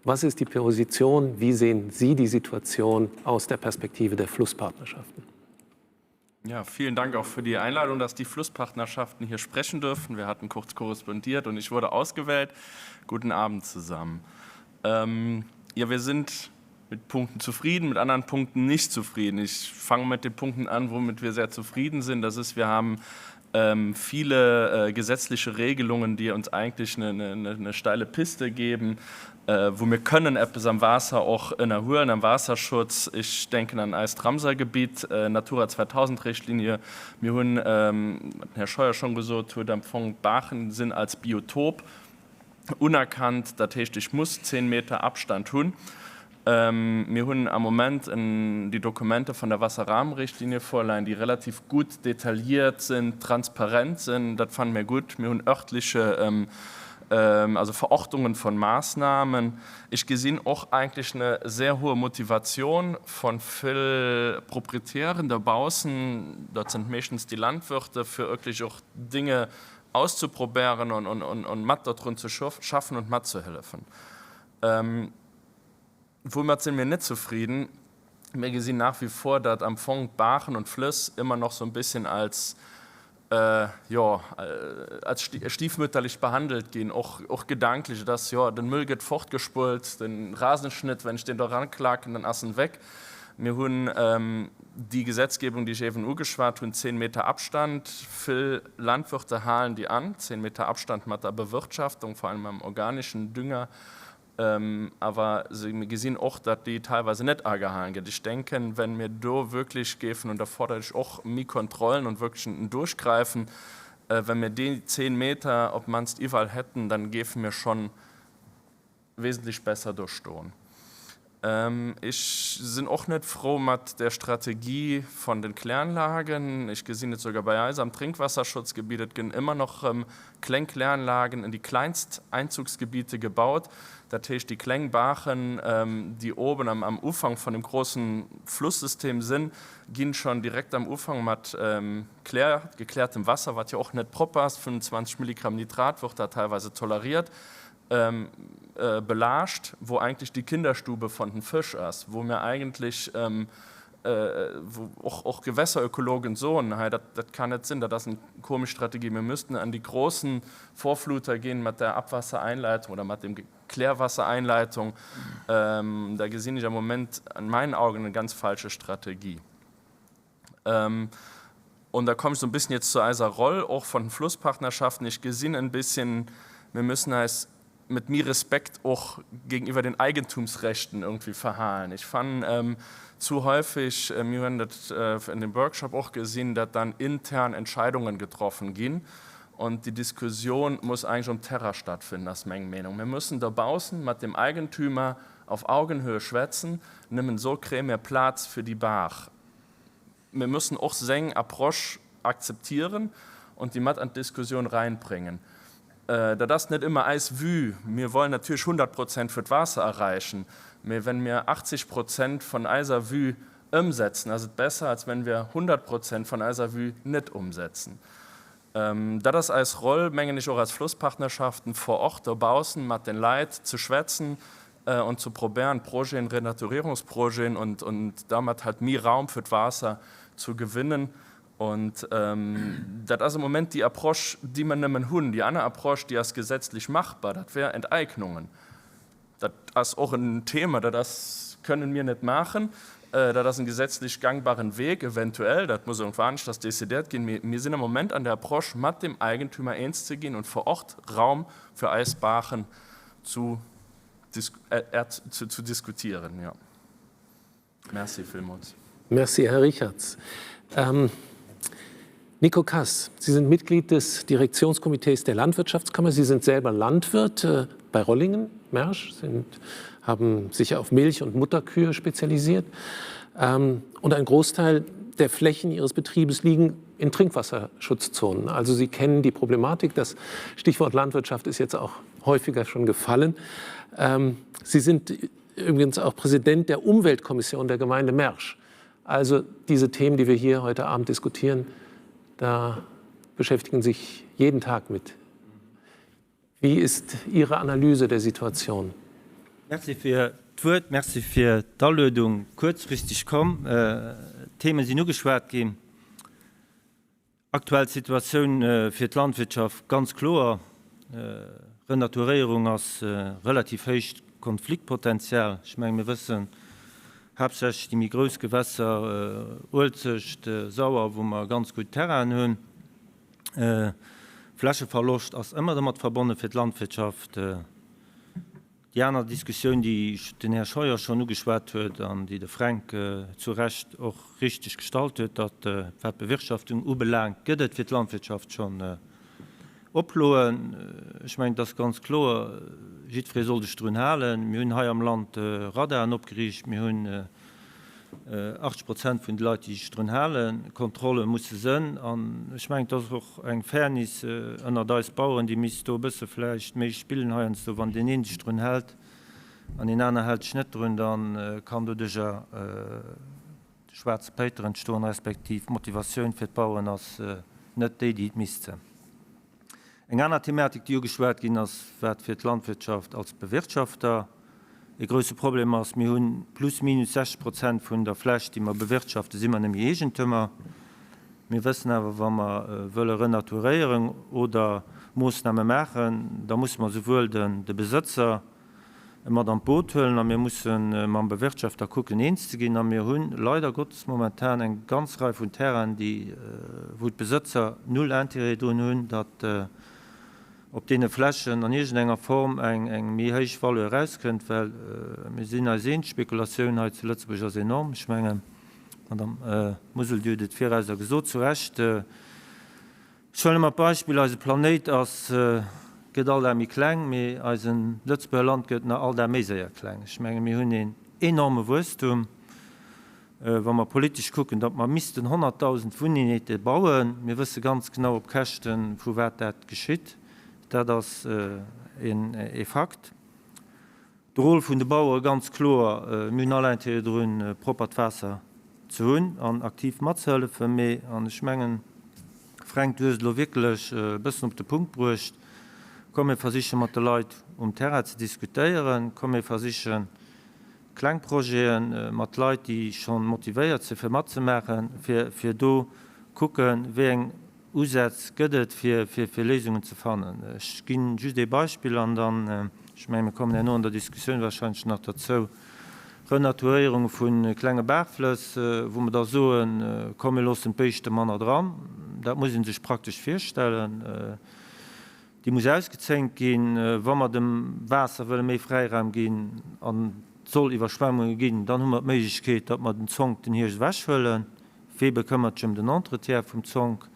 Was ist die Position? Wie sehen Sie die Situation aus der Perspektive der Flusspartnerschaften? Ja, vielen Dank auch für die Einladung, dass die Flusspartnerschaften hier sprechen dürfen. Wir hatten kurz korrespondiert und ich wurde ausgewählt. Guten Abend zusammen. Ähm, ja, wir sind mit Punkten zufrieden, mit anderen Punkten nicht zufrieden. Ich fange mit den Punkten an, womit wir sehr zufrieden sind. Das ist, wir haben ähm, viele äh, gesetzliche Regelungen, die uns eigentlich eine, eine, eine steile Piste geben, äh, wo mir können etwas am Wasser auch in der Höhe am Wasserschutz. Ich denke an Eistramsergebiet, äh, Natura 2000 Richtlinie. Mir hunn ähm, Herr Scheuer schon gesot huet am Fong Baachen sinn als Biotop unerkannt, dat heescht ech muss 10 Meter Abstand hunn. Mir hunn am Moment déi Dokumente vun der Wasserrahmenrichtlinie vorleien, déi relativ gutt detailliert sinn, transparent sinn. Dat fanne mir gutt. Mir hunn örtliche, also Verordnungen von Maßnahmen. Ech gesinn och eigentlech eine sehr hohe Motivation von vill Proprietären dobaussen, dat sind meeschtens déi Landwirte, fir wirklich och Dinge auszuprobéieren an mat dodrun ze schaffen und matzuhëllefen. Woumat si mir net zufrieden? Mir gesinn nach wie vor, datt am Fong d'Baachen und d'Flëss ëmmer noch sou e bisschen als, jo, als stiefmütterlich behandelt ginn, och, och gedanklich. Et ass, jo, den Müll gëtt fortgespult, den Rasenschnitt, wenn ech deen do eranklaken, dann ass en weg. Mir hunn déi Gesetzgebung, déi ech eben ugeschwat hunn, 10 Meter Abstand, vill Landwirte halen déi an, 10 Meter Abstand mat der Bewirtschaftung, vor allem mam organischen Dünger, awer mir gesinn och, datt déi teilweise net agehalen gëtt. Ech denken, wenn mir do wierklech géifen, und da fordere ech och méi Kontrollen und wierklech en Durchgreifen, wenn mir déi 10 Meter op d'mannst iwwerall hätten, dann géife mir schonn wesentlich besser do stoen. Ech sinn och net frou mat der Strategie von den Kläranlagen. Ech gesinn et sogar bei eis am Trinkwasserschutzgebiet, et gënn ëmmer nach rëm kleng Kläranlagen in déi kleinst Einzugsgebiete gebaut. Dat heescht, déi kleng Baachen, déi oben am Ufank von dem großen Flusssystem sinn, ginn schon direkt am Ufank mat Klär, geklärtem Wasser, wat jo och net propper ass, 25 Milligramm Nitrat wird da teilweise toleriert, belaascht, wou eigentlech déi Kinderstube von den Fësch ass, wou mir eigentlech, wou och och Gewässerökologen soen, hei dat dat kann net sinn, dat ass eng komesch Strategie, mir müssten an die großen Vorfluter gehen mat der Abwassereinleitung oder mat dem Klärwassereinleitung. Da gesinn ech am Moment an meinen Augen eng ganz falsche Strategie. Und da komme ich so ein bisschen jetzt zu eiser Roll och von den Flusspartnerschaften. Ech gesinn en bisschen, mir müssen eis mit méi Respekt och gegenüber den Eigentumsrechten irgendwie verhalen. Ech fannen zu häufig, mir hunn dat in dem Workshop och gesinn, dat dann intern Entscheidungen getroffen ginn und die Diskussion muss eigentlich um Terrain stattfinden, ass meng Meenung. Mir müssen dobaussen mat dem Eigentümer auf Augenhöhe schwätzen, nëmmen esou kréie mir Plaz fir déi Baach. Mir müssen och seng Approche. akzeptieren und die mat an d'Diskussioun reinbringen. Dat ass net ëmmer eis Vue. Mir wollen natierlech 100 Prozent fir d'Waasser erreichen, mee wenn mir 80 Prozent von eiser Vue ëmsetzen, ass et besser, als wenn wir 100 Prozent von eiser Vue net umsetzen. Dat ass eis Roll, mengen ech, och als Flosspartnerschaften vor Ort dobaussen mat den Leit ze schwätzen und zu probéieren, Projeten, Renaturierungsprojeten und, und domat halt méi Raum fir d'Waasser zu gewinnen. Und dat ass am Moment déi Approche, déi mer nëmmen hunn. Déi aner Approche, déi ass gesetzlech machbar, dat wär Enteignungen. Dat ass och en Thema, dat ass, kënnen mir net maachen. Dat ass en gesetzlech gangbaren Weg, eventuell, dat muss irgendwann aneschters décidéiert ginn. Mee mir sinn am Moment an der Approche, mat dem Eigentümer eens ze ginn und vor Ort Raum für eis Baachen zu, zu diskutieren. Jo. Merci villmools. Merci, Här Richartz. Nico Kass, Sie sind Mitglied des Direktionskomitees der Landwirtschaftskammer. Sie sind selber Landwirt bei Rollingen, Mersch, sind, haben sich auf Milch- und Mutterkühe spezialisiert. Und ein Großteil der Flächen Ihres Betriebes liegen in Trinkwasserschutzzonen. Also Sie kennen die Problematik. Das Stichwort Landwirtschaft ist jetzt auch häufiger schon gefallen. Sie sind übrigens auch Präsident der Umweltkommission der Gemeinde Mersch. Also diese Themen, die wir hier heute Abend diskutieren, da beschäftigen sich jeden Tag mit. Wie ist Ihre Analyse der Situation? Merci fir d'Wuert, merci fir d'Aluedung. Kuerzfristeg komm, d'Themen sinn ugeschwat ginn. Aktuell Situatioun fir d'Landwirtschaft ganz kloer, Renaturéierung ass relativ héicht Konfliktpotenzial. Ech menge mir wëssen, haaptsächlech déi méi grouss Gewässer, Uelzecht, Sauer, wou mer ganz gutt Terrainen hunn. Flächeverloscht ass ëmmer domat verbonne fir d'Landwirtschaft. Déi aner Diskussioun, déi den Här Scheuer schonn ugeschwat huet an déi de Fränk zu Recht och richteg gestallt huet, datt, wat d'Bewirtschaftung ubelaangt, gëtt et fir d'Landwirtschaft schonn Oploen. Ech mengen, et ass ganz kloer, jiddweree soll sech drun halen. Mir hunn hei am Land Radaren opgeriicht. Mir hunn 80 Prozent vun de Leit, déi sech drun halen. Kontrolle musse sënn. An ech mengen, et ass och eng Fairness ënnert eis Baueren, déi misst do e bësse vläicht méi spillen heiansdo. Wann deen een sech drun hält an een aner hält sech net drun, da kann doduercher de schwaarze Péiter entstoen, respektiv d'Motivatioun fir d'Baueren ass net déi, déi et misst sënn. Eng aner Thematik, déi ugeschwat ginn ass, wat fir d'Landwirtschaft als Bewirtschafter e grouse Problem ass, Mir hunn plus minus 60 Prozent vun der Fläch, déi mer bewirtschaften, si mer nëmme Eegentümer. Mir wëssen awer, wa mer wëlle renaturéieren oder Moossname maachen, da musse mer souwuel de Besëtzer mat an d'Boot huelen a mir musse mam Bewirtschafter kucken eens ze ginn. A mir hu leider Gottes momentan eng ganz Rei vun Terrainen, déi, wou d'Besëtzer null Intérêt drun hunn, datt op deene Flächen an iergendenger Form eng eng méi héich Valeur erauskënnt, well mir sinn eis eens, d'Spekulatioun hei zu Lëtzebuerg ass enorm. Ech mengen, d'Madame Musel, Dir hutt et virauser gesot, zu Recht. Ech huelen ëmmer d'Beispill, eise Planéit ass, gëtt all Dag méi kleng, mee eisen Lëtzebuerger Land gëtt nach all Dag méi séier kleng. Ech menge mir hunn een enorme Wuesstum. Wa mer politesch kucken, datt mer missten 100.000 Wunneenheete bauen, mir wësse ganz genau op Käschte vu wat dat geschitt. Dat ass ee Fakt. De Rôle vun de Bauere ganz kloer, mir hunn all Intérêt drun, proppert Waasser ze hunn an aktiv matzehëllefen. Mee, an ech mengen, Fränk, du hues et elo wierklech e bëssen op de Punkt bruecht, komm mir versiche mat de Leit um Terrain ze diskutéieren, komm mir versiche kleng Projete mat Leit, déi scho motivéiert si fir matzemaachen, fir do kucken, wéi eng Usätz gëtt et, fir Léisungen ze fannen. Ech gi just ee Beispill an dann, ech mengen, mir kommen herno an der Diskussioun wahrscheinlech nach derzou, Renaturéierung vu klenge Baachflëss, wou mer da soen, komm mir loossen d'Béischte manner dran. Dat muss ee sech praktesch virstellen. Déi muss ausgezénkt ginn. Wa mer dem Waasser wëlle méi Fräiraum ginn an et soll Iwwerschwemmunge ginn, dann hu mer d'Méiglechkeet, datt mer den Zonk den Hierscht ewechhuelen. Wee bekëmmert sech ëm den Entretien vum Zonk?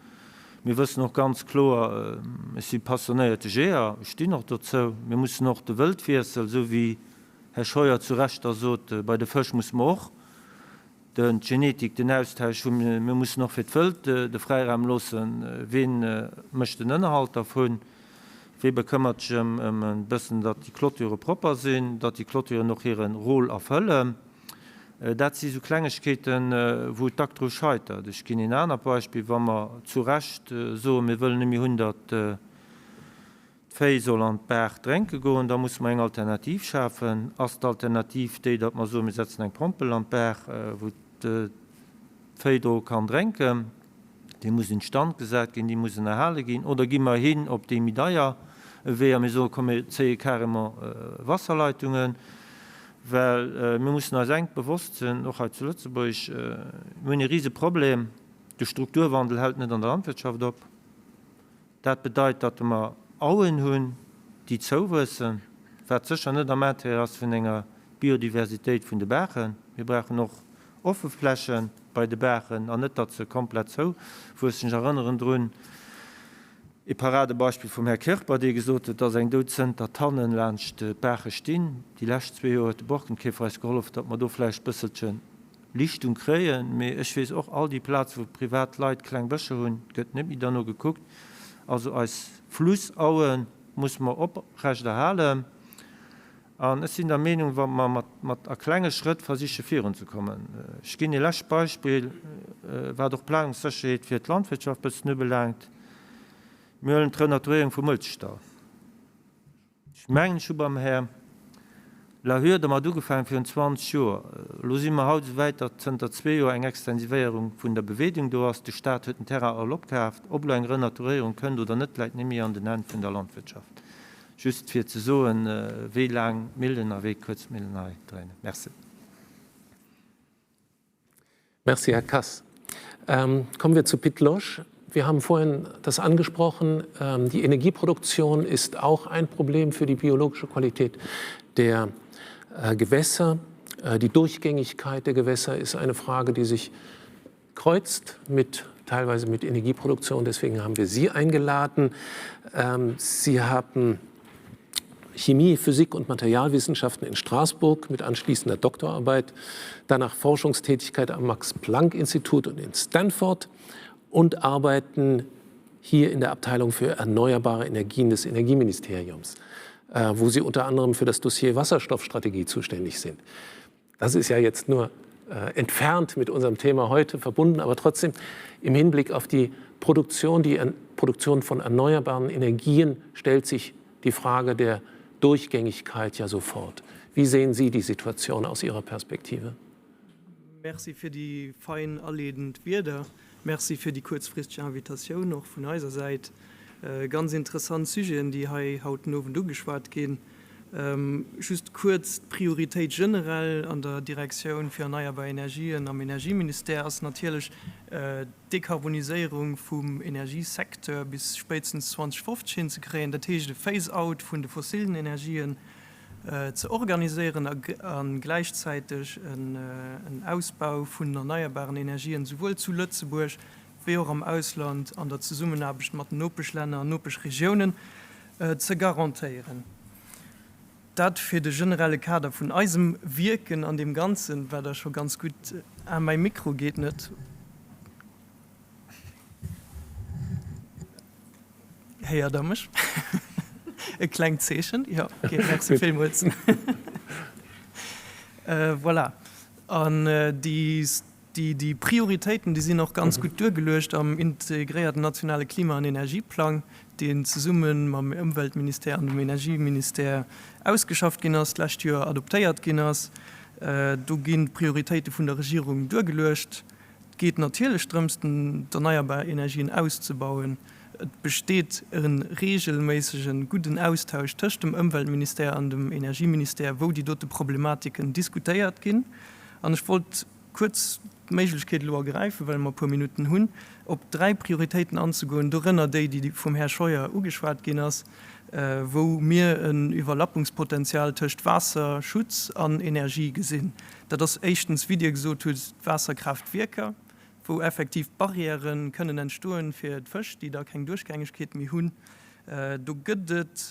Mir wëssen och ganz kloer, ech si passionéierte Jeeër, ech stinn och dozou, mir mussen och de Wëldwiessel, esou wéi Här Scheuer zu Recht da sot, bei de Fësch musse mer och. D'Genetik, den Austausch hunn. Mir mussen och fir d'Wëld de Fräiraum loossen. Ween mécht den Ënnerhalt dervun? Wee bekëmmert sech ëm e bëssen, datt déi Clôture propper sinn, datt déi Clôturen och hire Rôle erfëllen? Dat si sou Klengegkeeten, wou et dack dru scheitert. Ech ginn een anert Beispill, Wa mer zu Recht soen, mir wëllen net méi hunn, datt D'Véi soll an d'Baach drénke goen, da musse mer eng Alternativ schafen. Ass d'Alternativ déi, datt mer soen, mir setzen eng Pompel an d'Baach, wou d'Véi dru kann drénken? Déi muss instand gesat ginn, déi muss ënnerhale ginn. Oder gi mer hin op dee méi deier Wee a mir soen, komm mir zéie carrément Wasserleitungen? Well mir mussen eis engt bewosst sinn, och hei zu Lëtzebuerg, mir hunn e Riseproblem, de Strukturwandel hält net an der Landwirtschaft op. Dat bedeit, datt mer Auen hunn, déi zouwuessen, wat sécher net am Intérêt ass vun enger Biodiversitéit vun de Baachen. Mir brauchen och offe Fläche bei de Baachen an net, datt se komplett zouwuessen. Ech erënneren drun, e Paradebeispill vum Här Kirper, dee gesot huet, datt eng dout Zënter Tannen laanscht d'Baache stinn. Déi lescht zwee Joer huet de Borkenkäfer eis gehollef, datt mer do vläicht bësselche Lichtung kréien, mee ech weess och, all déi Plaze wou privat Leit kleng Bëscher hunn, gëtt net méi derno gekuckt. Also eis Flussaue musse mer oprecht erhalen an ech sinn der Meenung, wa mer mat mat a klenge Schrëtt versiche virunzekommen. Ech ginn ee lescht Beispill, wat och d'Planungssécherheet fir d'Landwirtschaft bëssen ubelaangt, Mir huelen d'Renaturéierung vum Uelzechtdall. Ech mengen, ech hu beim Här Lahure domat ugefaangen virun 20 Joer. Elo si mer haut esou wäit, datt zënter zwee Joer eng Extensivéierung vun der Beweedung do ass. De Stat huet den Terrain all opkaaft. Ob elo eng Renaturéierung kënnt oder net, läit net méi an den Hänn vun der Landwirtschaft. Just fir ze soen, wéi laang d'Millen a wéi kuerz d'Millen hei dréinen. Merci. Merci, Herr Kass. Ähm, kommen wir zu Pit Losch. Wir haben vorhin das angesprochen, ähm, die Energieproduktion ist auch ein Problem für die biologische Qualität der äh, Gewässer. Äh, die Durchgängigkeit der Gewässer ist eine Frage, die sich kreuzt mit teilweise mit Energieproduktion. Deswegen haben wir Sie eingeladen. Ähm, Sie haben Chemie, Physik und Materialwissenschaften in Straßburg mit anschließender Doktorarbeit, danach Forschungstätigkeit am Max-Planck-Institut und in Stanford und arbeiten hier in der Abteilung für erneuerbare Energien des Energieministeriums, äh, wo sie unter anderem für das Dossier Wasserstoffstrategie zuständig sind. Das ist ja jetzt nur äh, entfernt mit unserem Thema heute verbunden, aber trotzdem im Hinblick auf die Produktion, die Produktion von erneuerbaren Energien stellt sich die Frage der Durchgängigkeit ja sofort. Wie sehen Sie die Situation aus Ihrer Perspektive? Merci fir déi fein aleedend Wierder. Merci fir déi kuerzfristeg Invitatioun och vun eiser Säit. Ganz interessant Sujeten, déi hei haut den Owend ugeschwat ginn. Just kuerz, D'Prioritéit generell an der Direktioun fir erneierbar Energien am Energieministère ass natierlech d'Dekarboniséierung vum Energiesecteur bis spéitstens 2050 hinzekréien. Dat heescht e Phase-out vun de fossilen Energien ze organiséieren a gläichzäiteg en Ausbau vun den erneierbaren Energien souwuel zu Lëtzebuerg wéi och am Ausland an der Zesummenaarbecht mat den Nopeschlänner an Nopeschregiounen ze garantéieren. Dat fir de generelle Kader vun eisem Wierken an deem Ganzen, wat Der scho ganz gutt, ah, mäi Mikro geet net. Héiert Der mech? E klengt Zeechen, jo, okay, merci villmools. Voilà. An déi, déi Prioritéiten, déi sinn och ganz gutt duergeluecht am integréierten nationale Klima an Energieplang, deen zesumme mam Ëmweltministère an dem Energieministère ausgeschafft ginn ass, d'lescht Joer adoptéiert ginn ass. Do ginn d'Prioritéite vun der Regierung duergeluecht. Et geet natierlech drëms, d'erneierbar Energien auszebauen. Et besteet e reegelméissegen, gudden Austausch tëscht dem Ëmweltministère an dem Energieministère, wou déi dote Problematiken diskutéiert ginn. An ech wollt kuerz d'Méiglechkeet elo ergräifen, well mer e puer Minutten hunn, op dräi Prioritéiten anzegoen, dorënner déi, déi vum Här Scheuer ugeschwat ginn ass, wou mir en Iwwerlappungspotenzial tëscht Waasserschutz an Energie gesinn. Dat ass éischtens, wéi Dir gesot hutt, d'Waasserkraaftwierker, wou effektiv Barrièrë kënnen entstoen fir d'Fësch, déi da keng Duerchgängegkeet méi hunn. Do gëtt et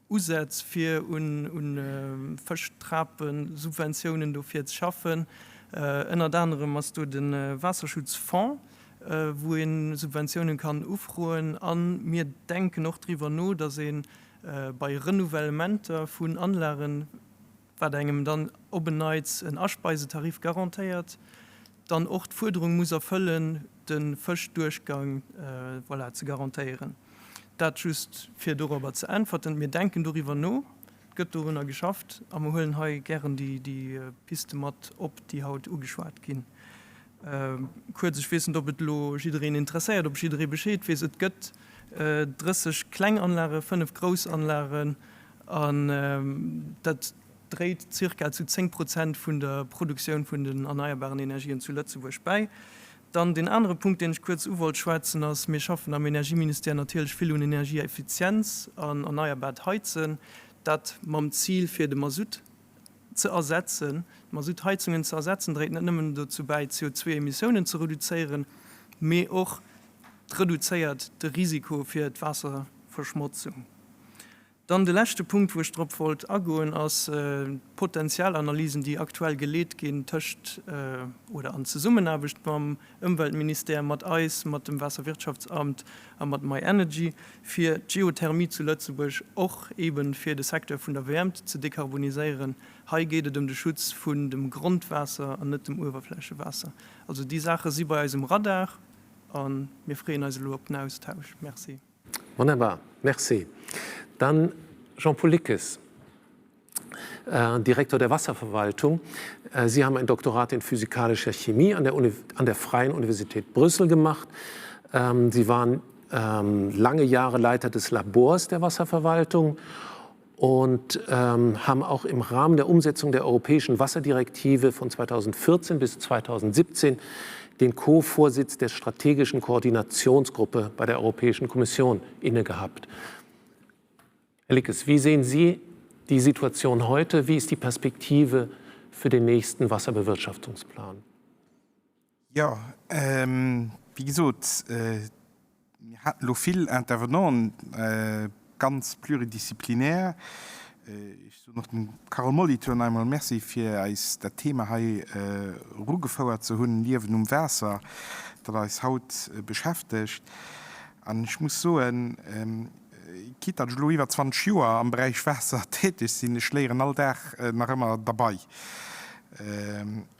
Usätz, fir un Fëschtrapen, Subventiounen dofir ze schaffen. Ënnert anerem ass do de Waasserschutzfonds, wou ee Subventiounen kann ufroen. A mir denken och driwwer no, datt ee bei Renouvellementer vun Anlagen, wat engem dann op en Neits en Aspeisetarif garantéiert, dann och d'Fuerderung muss erfëllen, de Fëschduerchgang, voilà, ze garantéieren. Dat just fir dorobber ze äntwerten. Mir denken doriwwer no, et gëtt dorunner geschafft a mer huelen hei gären déi Piste mat op, déi haut ugeschwat ginn. Kuerz, ech weess net, ob et elo jiddereen interesséiert, ob jidderee Bescheed weess, et gëtt 30 kleng Anlagen, 5 grouss Anlagen an dat dréit zirka zu 10 Prozent vun der Produktioun vun den erneierbaren Energien zu Lëtzebuerg bäi. Dann deen anere Punkt, deen ech kuerz uwollt schwätzen, ass, Mir schaffen am Energieministère natierlech vill un Energieeffizienz an erneierbaart Heizen, dat mam Zil fir de Masutt ze ersetzen. D'Masuttheizungen ze ersetzen dréit net nëmmen dozou bäi, d'CO2-Emissiounen ze reduzéieren, mee och reduzéiert de Risiko fir d'Waasserverschmotzung. Dann de leschte Punkt, wou ech drop wollt agoen, ass d'Potenzialanalysen, déi aktuell geleet ginn tëscht oder an Zesummenaarbecht mam Ëmweltministère, mat eis, mat dem Waasserwirtschaftsamt a mat myenergy, fir d'Geothermie zu Lëtzebuerg och eebe fir de Secteur vun der Wäermt ze dekarboniséieren. Hei geet et ëm de Schutz vun dem Grondwaasser an net dem Uewerflächewaasser. Also déi Saache si bei eis um Radar a mir freeën eis elo op den Austausch. Merci. Wonnerbar, merci. Dann Jean-Paul Lickes, Direktor der Wasserverwaltung. Sie haben ein Doktorat in physikalischer Chemie an der, Uni an der Freien Universität Brüssel gemacht. Sie waren lange Jahre Leiter des Labors der Wasserverwaltung und haben auch im Rahmen der Umsetzung der Europäischen Wasserdirektive von 2014 bis 2017 den Co-Vorsitz der strategischen Koordinationsgruppe bei der Europäischen Kommission innegehabt. Herr Lickes, wie sehen Sie die Situation heute? Wie ist die Perspektive für den nächsten Wasserbewirtschaftungsplan? Jo, wéi gesot, mir haten elo vill Intervenanten, ganz pluridisziplinär. Ech soen och dem Carole Molitor nach eemol Merci, fir eis dat Thema hei erugefouert ze hunn, Liewen um Waasser, dat eis haut beschäftegt. An ech muss soen, quitte datt ech elo iwwer 20 Joer am Beräich Waasser täteg sinn, ech léieren all Dag nach ëmmer derbei.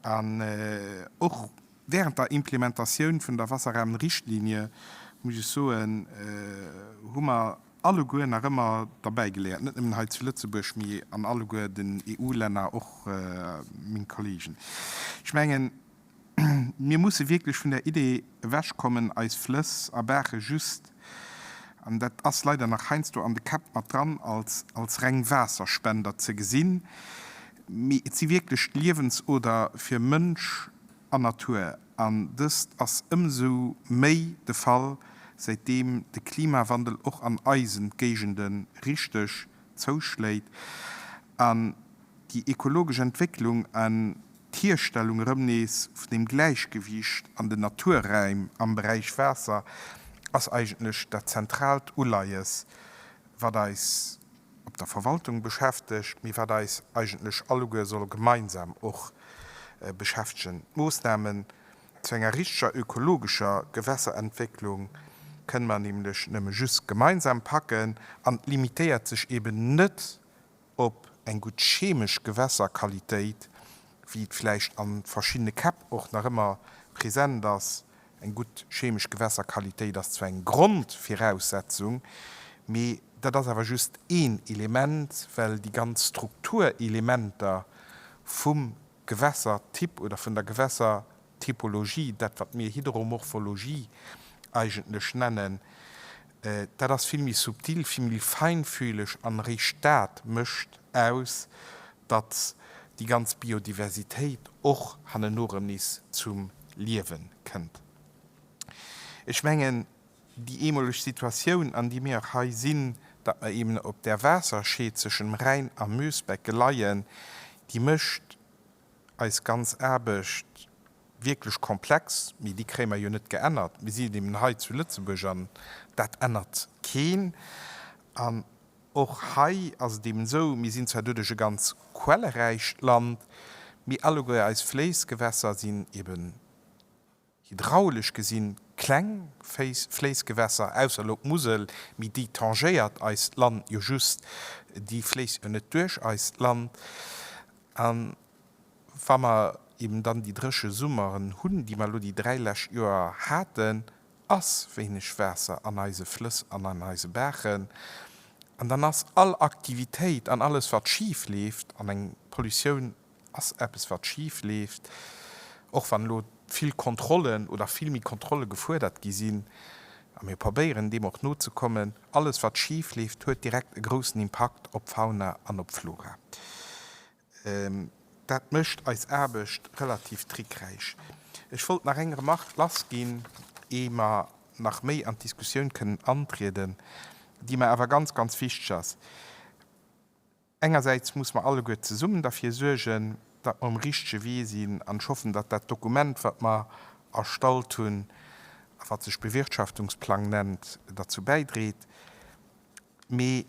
An och während der Implementatioun vun der Wasserrahmenrichtlinie, muss ech soen, hu mer alleguer nach ëmmer derbäigeléiert, net nëmmen hei zu Lëtzebuerg, mee an alleguer den EU-Länner, och meng Kollegen. Ech mengen, mir musse wierklech vun der Idee ewechkommen, eis Flëss a Baache just, an dat ass leider nach heiansdo an de Käpp mat dran, als als reng Waasserspender ze gesinn. Mee et si wierklech d'Liewensoder fir Mënsch an Natur. An dëst ass ëmsou méi de Fall, säitdeem de Klimawandel och an eisen Géigende richteg zouschléit an déi ekologesch Entwécklung an d'Hierstellung erëm nees vun dem Gläichgewiicht an den Naturräim am Beräich Waasser ass eigentlech dat zentraalt Uleies, wat eis op der Verwaltung beschäftegt, mee wat eis eigentlech alleguer soll gemeinsam och beschäftegen. D'Moossnamen zu enger richteger ökologescher Gewässerentwécklung kënne mer nämlech nëmme just gemeinsam packen an et limitéiert sech eben net op eng gutt chemesch Gewässerqualitéit, wéi et vläicht a verschiddene Käpp och nach ëmmer present ass. Eng gutt chemesch Gewässerqualitéit ass zwar eng Grondviraussetzung, mee dat ass awer just een Element, well déi ganz Strukturelementer vum Gewässertyp oder vun der Gewässertypologie, dat wat mir Hydromorphologie eigentlech nennen, dat ass vill méi subtil, vill méi feinfühleg an eréischt dat mécht aus, datt déi ganz Biodiversitéit och hanneno erëm nees zum Liewe kënnt. Ech mengen, déi eemoleg Situatioun, an déi mir hei sinn, datt mer eben op där Waasserscheed zwëschen dem Rhäin a Meusbecke leien, déi mécht eis ganz Aarbecht wierklech komplex, mee déi kréie mer jo net geännert. Mir sinn eben hei zu Lëtzebuerg an dat ännert keen. An och hei ass et eben esou, mir sinn zwar doduerch e ganz quelleräicht Land, Mee alleguer eis Fléissgewässer sinn eben hydraulesch gesinn kleng Fléissgewässer, ausser elo d'Musel, mee déi tangéiert eist Land jo just, déi fléisst jo net duerch eist Land. A wa mer eben dann déi dréche Summeren hunn, déi mer elo déi 3 lescht Joer haten, ass wéineg Waasser an eise Flëss an an eise Baachen. An dann ass all Aktivitéit an alles wat schif leeft, an eng Pollutioun ass eppes wat schif leeft, och wann elo vill Kontrollen oder vill méi Kontrolle gefuerdert gi sinn, a mir probéieren deem och nozekommen, alles wat schif leeft huet direkt e groussen Impakt op d'Fauna an op d'Flora. Dat mécht eis Aarbecht relativ trickräich. Ech wollt nach eng Remarque lassginn, ee mer nach méi an d'Diskussioun kënnen antrieden, déi mer awer ganz, ganz wichteg ass. Engersäits muss mer alleguer zesummen derfir suergen, datt mer um richtege Wee sinn, an ech hoffen, datt dat Dokument, wat mer erstallt hunn a wat sech Bewirtschaftungsplang nennt, derzou bäidreet. Mee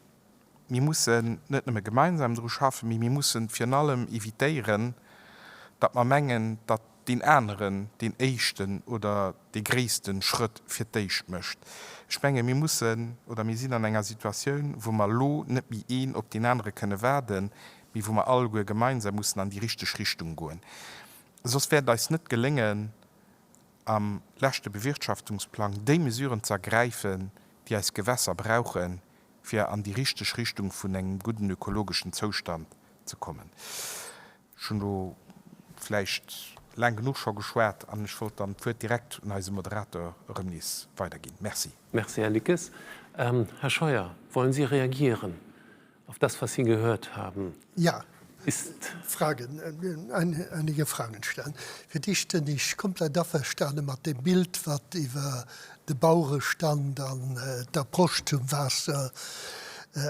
mir mussen net nëmme gemeinsam dru schaffen, mee mir mussen virun allem evitéieren, datt mer mengen, datt deen aneren deen éischten oder dee gréisste Schrëtt fir d'éischt mécht. Ech menge mir mussen, oder mir sinn an enger Situatioun, wou mer elo net méi een op deen anere kënne waarden, mee wou mer alleguer gemeinsam mussen an déi richteg Richtung goen. Soss wäert et eis net geléngen, am leschte Bewirtschaftungsplang déi Mesuren ze ergräifen, déi eis Gewässer brauchen, fir an déi richteg Richtung vun engem gudden ökologeschen Zoustand ze kommen. Ech hunn elo vläicht laang genuch scho geschwat an ech wollt dann d'Wuert direkt un eise Moderator erëm nees weiderginn. Merci. Merci, Här Lickes. Herr Scheuer, wollen Sie reagieren auf das, was Sie gehört haben? Ja. Ist Fragen, einige Fragen stellen. Fir d'éischt sinn ech komplett averstane mat deem Bild, wat iwwer de Bauerestand an d'Approche zum Waasser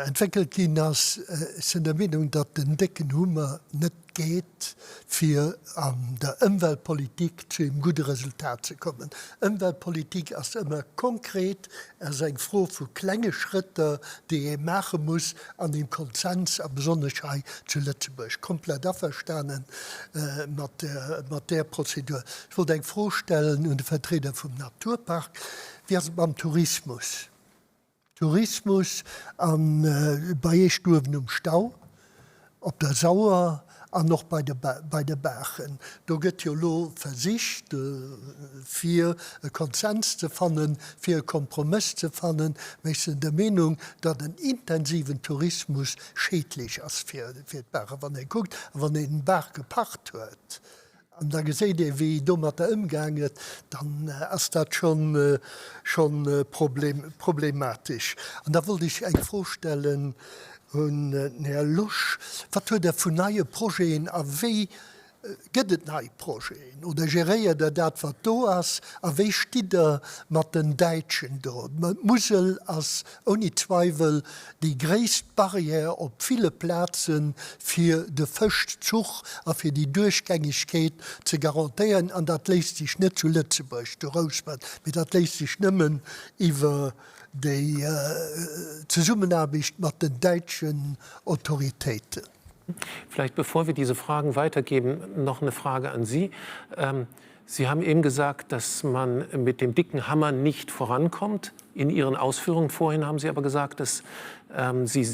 entwéckelt ginn ass. Ech sinn der Meenung, datt den décken Hummer net geet, fir an der Ëmweltpolitik zu engem gudde Resultat ze kommen. Ëmweltpolitik ass ëmmer konkret, ass eng Fro vu klenge Schrëtter, déi ee maache muss an im Konsens, a besonnesch hei zu Lëtzebuerg. Komplett averstane mat där Prozedur. Ech wollt eng Fro stellen un de Vertrieder vum Naturpark. Wéi ass et mam Tourismus? Tourismus an bei Iech do uewen um Stau, op der Sauer an och bei de bei de Baachen. Do gëtt jo elo versicht fir e Konsens ze fannen, fir e Kompromëss ze fannen, mä ech sinn der Meenung, datt en intensiven Tourismus schädlech ass fir fir d'Baachen. Wann ee kuckt, a wann een Baach gepacht huet, An da geséit ee wéi domatter ëmgaang gëtt, dann ass dat schonn schonn problematesch. An da wollt ech eng Fro stellen un den Här Losch, Wat huet Der vun neie Projeten a wéi gëtt et nei Projeten oder geréiert Der dat wat do ass a wéi stitt Der mat den Däitschen do? D'Musel ass ouni Zweiwel déi gréisst Barrière op ville Plaze fir de Fëschzuch a fir déi Duerchgängegkeet ze garantéieren. An dat léisst sech net zu Lëtzebuerg, zu Rouspert, mee dat léisst sech nëmmen iwwer déi Zesummenaarbecht mat den däitschen Autoritéiten. Vielleicht bevor wir diese Fragen weitergeben, noch eine Frage an Sie. Sie haben eben gesagt, dass man mit dem dicken Hammer nicht vorankommt. In Ihren Ausführungen vorhin haben Sie aber gesagt, dass, ähm, Sie,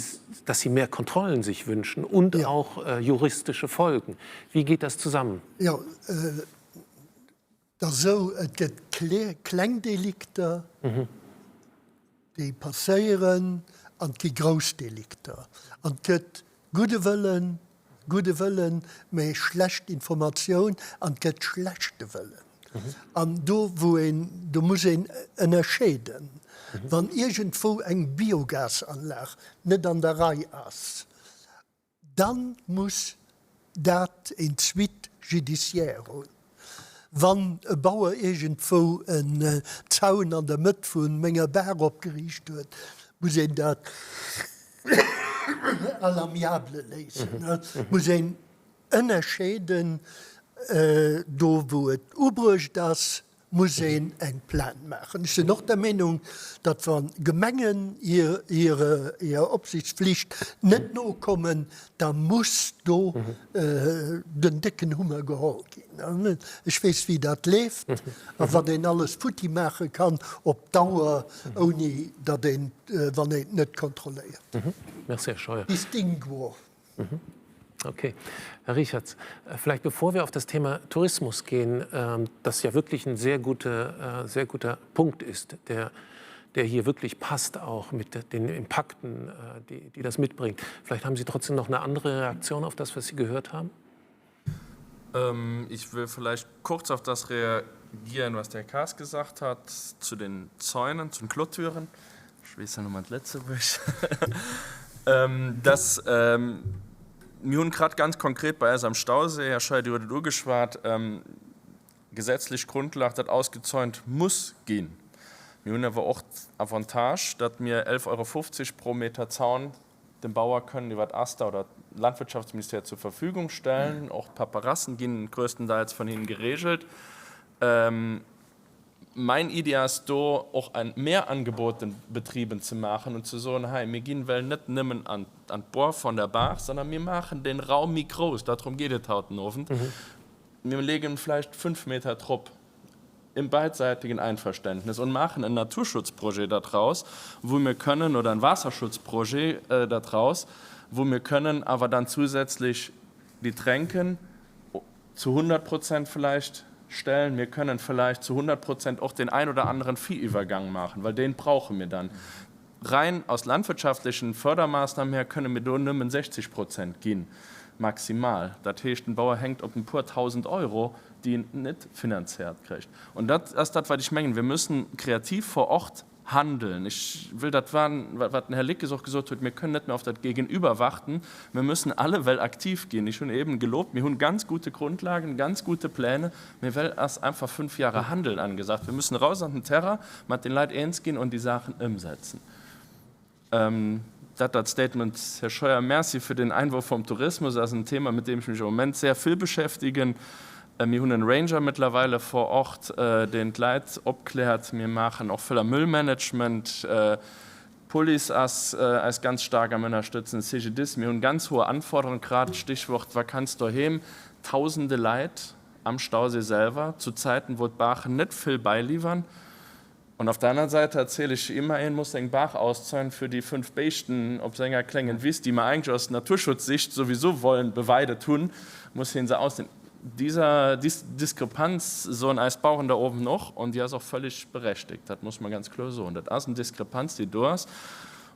dass Sie mehr Kontrollen sich wünschen und ja. auch äh, juristische Folgen. Wie geht das zusammen? Ja, äh, das so, et gëtt kleng Delikter, mhm. déi passéieren an et gi grouss Delikter. An et gëtt gudde Wëllen, gudde Wëllen, mä schlecht Informatioun an et gëtt schlechte Wëllen. An do wou een, do muss een ënnerscheeden. Wann iergendwou eng Biogasanlag net an der Rei ass, Dann muss dat een Suite judiciaire hunn. Wann e Bauer iergendwou en Zaun an der Mëtt vu menger Baach opgeriicht huet, muss een dat à l'amiable léisen. Et muss een ënnerscheeden, do wou et ubruecht ass. muss een eng Plainte maachen. Ech sinn och der Meenung, datt wa Gemengen hirer Opsichtspflicht net nokommen, da muss do den décken Hummer geholl ginn. Ech weess, wéi dat leeft a wat een alles futti maache kann op Dauer, ouni datt een, wann een et net kontrolléiert. Merci, Här Scheuer. Distinguo. Okay. Herr Richartz, vielleicht bevor wir auf das Thema Tourismus gehen, das ja wirklich ein sehr guter, sehr guter Punkt ist, der, der hier wirklich passt, auch mit den Impakten, die, die das mitbringt. Vielleicht haben Sie trotzdem noch eine andere Reaktion auf das, was Sie gehört haben? Ähm, ich will vielleicht kurz auf das reagieren, was der Kaas gesagt hat, zu den Zäunen, zu den Clôturen. Ich weess ja nëmmen d'Lëtzebuerg. Dass, mir hunn grad ganz konkret bei eis am Stausee, Här Scheuer, Dir hutt et ugeschwat, gesetzlech Grundlag, datt ausgezäunt muss ginn. Mir hunn awer och d'Avantage, datt mir 11,50 Euro pro Meter Zaun dem Bauer kënnen iwwer d'ASTA oder d'Landwirtschaftsministère zur Verfügung stellen. Och d'Paperassen ginn grösstendeils vun hinnen geregelt. Mäin Idee ass do och en Mehrangebot den Betriben ze maachen und ze soen, hei mir ginn well net nëmmen an d'Bord von der Baach, sondern mir maachen den Raum méi grouss, darum geet et haut den Owend, mir legen vläicht 5 Meter drop im beidseitigen Einverständnis und maachen en Naturschutzprojet dadraus, wou mir kënnen, oder en Waasserschutzprojet dadraus, wou mir kënnen awer dann zusätzlich déi Tränken zu 100 Prozent vielleicht stellen. Mir können vielleicht zu 100 Prozent och den ein oder anderen Viehübergang machen, well deen brauche mir dann. Rein aus landwirtschaftlichen Fördermaßnahmen her kënne mir do nëmmen 60 Prozent ginn, maximal. Dat heescht, den Bauer hänkt op en puer Tausend Euro, déi en net finanziert kricht. Und dat ass dat, wat ech mengen, Wir müssen kreativ vor Ort handeln. Ech wëll dat, wat den Här Lickes och gesot huet, mir kënnen net méi auf dat Gegenüber warten, mir müssen alle well aktiv ginn. Ech hunn eben gelobt, mir hunn ganz gute Grundlagen, ganz gute Pläne, mee well ass einfach fünf Jahre Handeln angesagt. Wir müssen raus an den Terrain, mat den Leit eens ginn und déi Saachen ëmsetzen. Dat dat Statement. Här Scheuer, Merci fir den Einwurf vom Tourismus. Ass en Thema, mit deem ech mech am Moment sehr vill beschäftigen. Mir hunn en Ranger mittlerweile vor Ort, deen d'Leit opkläert. Mir maachen och vill am Müllmanagement. D'Police ass eis ganz staark am Ënnerstëtzen, CGDIS. Mir hunn ganz hohe Anforderungen, grad Stichwort Vakanz doheem, Tausende Leit am Stausee selwer, zu Zäiten, wou d'Baachen net vill beiliwwern. Und auf der anderen Seite erzähle ich immer, een muss seng Baach auszäunen für déi 5 Béischten op senger klengen Wiss, déi mer eigentlech aus Naturschutzsicht sowieso wollen beweidet hunn, muss hien se ausnehmen. Dieser Diskrepanz soen eis Baueren da oben och, und déi ass och völlig berechtigt, dat muss mer ganz kloer soen. Dat ass en Diskrepanz, déi do ass,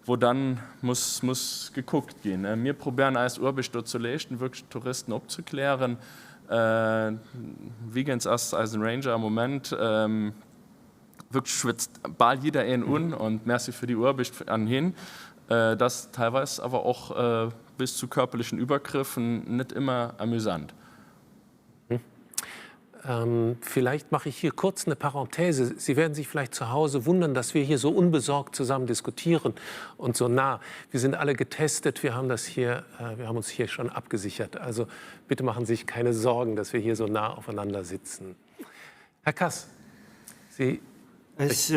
wou dann muss muss gekuckt ginn. Mir probéieren eis Uarbecht do ze leeschten, wierklech d'Touristen opzeklären. Wigens ass eisen Ranger am Moment. Wierklech schwëtzt bal jidder een un und merci fir déi Uarbecht an hien. Et ass teilweis awer och bis zu körperlichen Übergriffen net immer amüsant. Vielleicht mache ich hier kurz eine Parenthese. Sie werden sich vielleicht zu Hause wundern, dass wir hier so unbesorgt zusammen diskutieren und so nah. Wir sind alle getestet, wir haben das hier, wir haben uns hier schon abgesichert. Also bitte machen Sie sich keine Sorgen, dass wir hier so nah aufeinander sitzen. Här Kass, Sie. Ech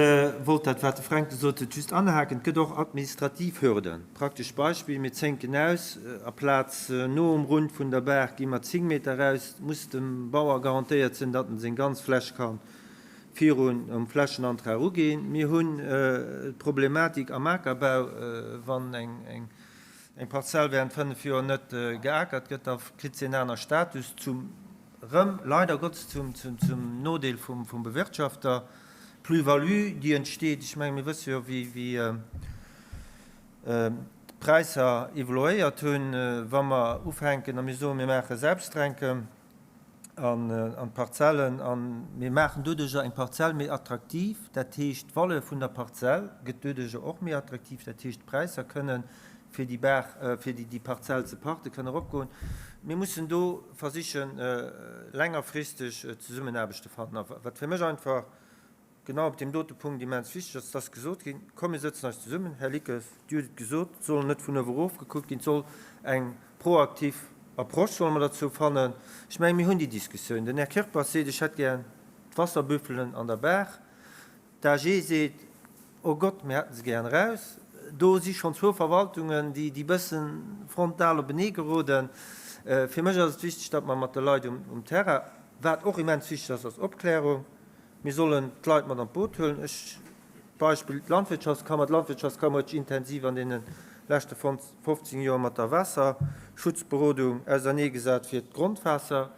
wollt dat, wat de Fränk gesot huet, just anhaken. Et gëtt och administrativ Hürden. Praktesch Beispill, Mir zénken aus, aplaz no um Rund vun der Baach gi mer 10 Meter eraus, muss dem Bauer garantéiert sinn, datt en seng ganz Fläch ka virun um Flächenantrag uginn. Mir hunn d'Problematik am Akerbau, wann eng Parzell während 5 Joer net geakert gëtt, da kritt se en aner Status zum Rëm, leider Gottes, zum Nodeel vum Bewirtschafter. D'Plus-value, déi entsteet, ech menge mir wësse jo, wéi d'Präisser evoluéiert hunn, wa mer ufänken a mir soen, mir maache Selbsttränke an d'Parzellen a mir maachen doduerjer eng Parzell méi attraktiv, dat heescht, d'Valeur vun der Parzell gëtt doduerjer och méi attraktiv, dat heescht, d'Präisser kënnen fir déi Baach, fir déi Parzell ze pachten, kënne eropgoen. Mir mussen do versichen, längerfristeg Zesummenaarbecht ze fannen. A wat fir mech einfach genau op deem dote Punkt immens wichteg ass, et ass gesot ginn, Komm mir sëtzen eis zesummen, Här Lickes, Dir hutt et gesot, et soll net vun uewe erof gekuckt ginn, et soll eng proaktiv Approche solle mer derzou fannen. Ech mengen, mir hunn déi Diskussioun. Den Här Kirpas seet, ech hätt gär. D'Wasserbüffelen an der Baach. D'AG seet, Oh Gott, mir hätten se gären eraus. Do si schonn zwou Verwaltungen, déi déi bëssen frontal openee geroden. Fir mech ass et wichteg, datt mer mat de Leit um Terrain, wat och immens wichteg ass, ass Opklärung. Mir sollen d'Leit mat an d'Boot huelen. Ech, Beispill d'Landwirtschaftskammer. D'Landwirtschaftskammer huet sech intensiv an deene leschte 15 Joer mat der Waasserschutzberodung auserneegesat, fir d'Grondwaasser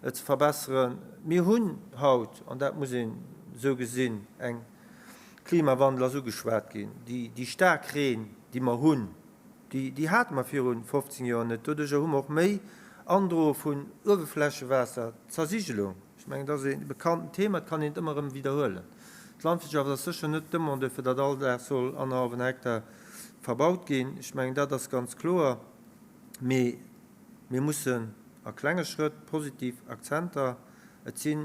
ze verbesseren. Mir hunn haut, an dat muss een esou gesinn, eng, Klimawandel ass ugeschwat ginn, déi staark Reen, déi mer hunn, déi hate mer viru 15 Joer net. Doduerjer hu mer och méi Androe vun Uewerflächewaasser, d'Zersigelung. Ech mengen, dat ass e bekannten Thema, et kann een et ëmmer erëm widderhuelen. D'Landwirtschaft ass sécher net d'Demande, fir datt all Dag soll annerhallwen Hektar verbaut ginn. Ech mengen, dat ass ganz kloer. Mee mir mussen a klenge Schrëtt positiv Akzenter, et si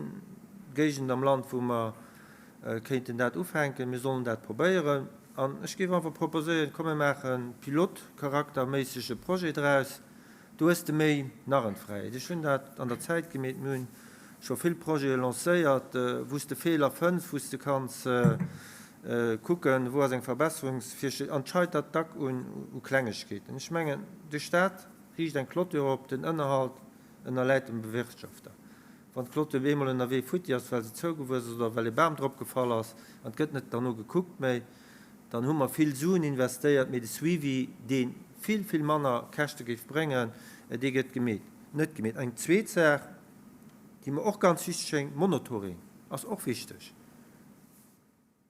Géigenden am Land, wou mer kéinten dat ufänken, mir sollen dat probéieren. An ech géif einfach proposéieren, komm mir maache pilotcharakterméisseg e Projet draus, do hues de méi Narrenfräiheet. Ech hunn dat an der Zäit gemeet, mir hunn scho vill Projete lancéiert, wou s de Feeler fënns, wou s de kanns kucken, wou ass eng Verbesserungsvirschléi, an et scheitert dack u Klengegkeeten. Ech mengen, de Stat riicht eng Clôture op, den Ënnerhalt ënnerläit dem Bewirtschafter. Wann d'Clôture op eemol ënnerwee futti ass, well se zougewuess ass oder well e Bam drop gefall ass an et gëtt net derno gekuckt méi, dann hu mer vill Suen investéiert, mee de Suivi, dee vill, vill manner Käschte géif bréngen, dee gëtt gemeet, net gemeet. Eng zweet Saach, déi mer och ganz wichteg schéngt, Monotoring ass och wichteg.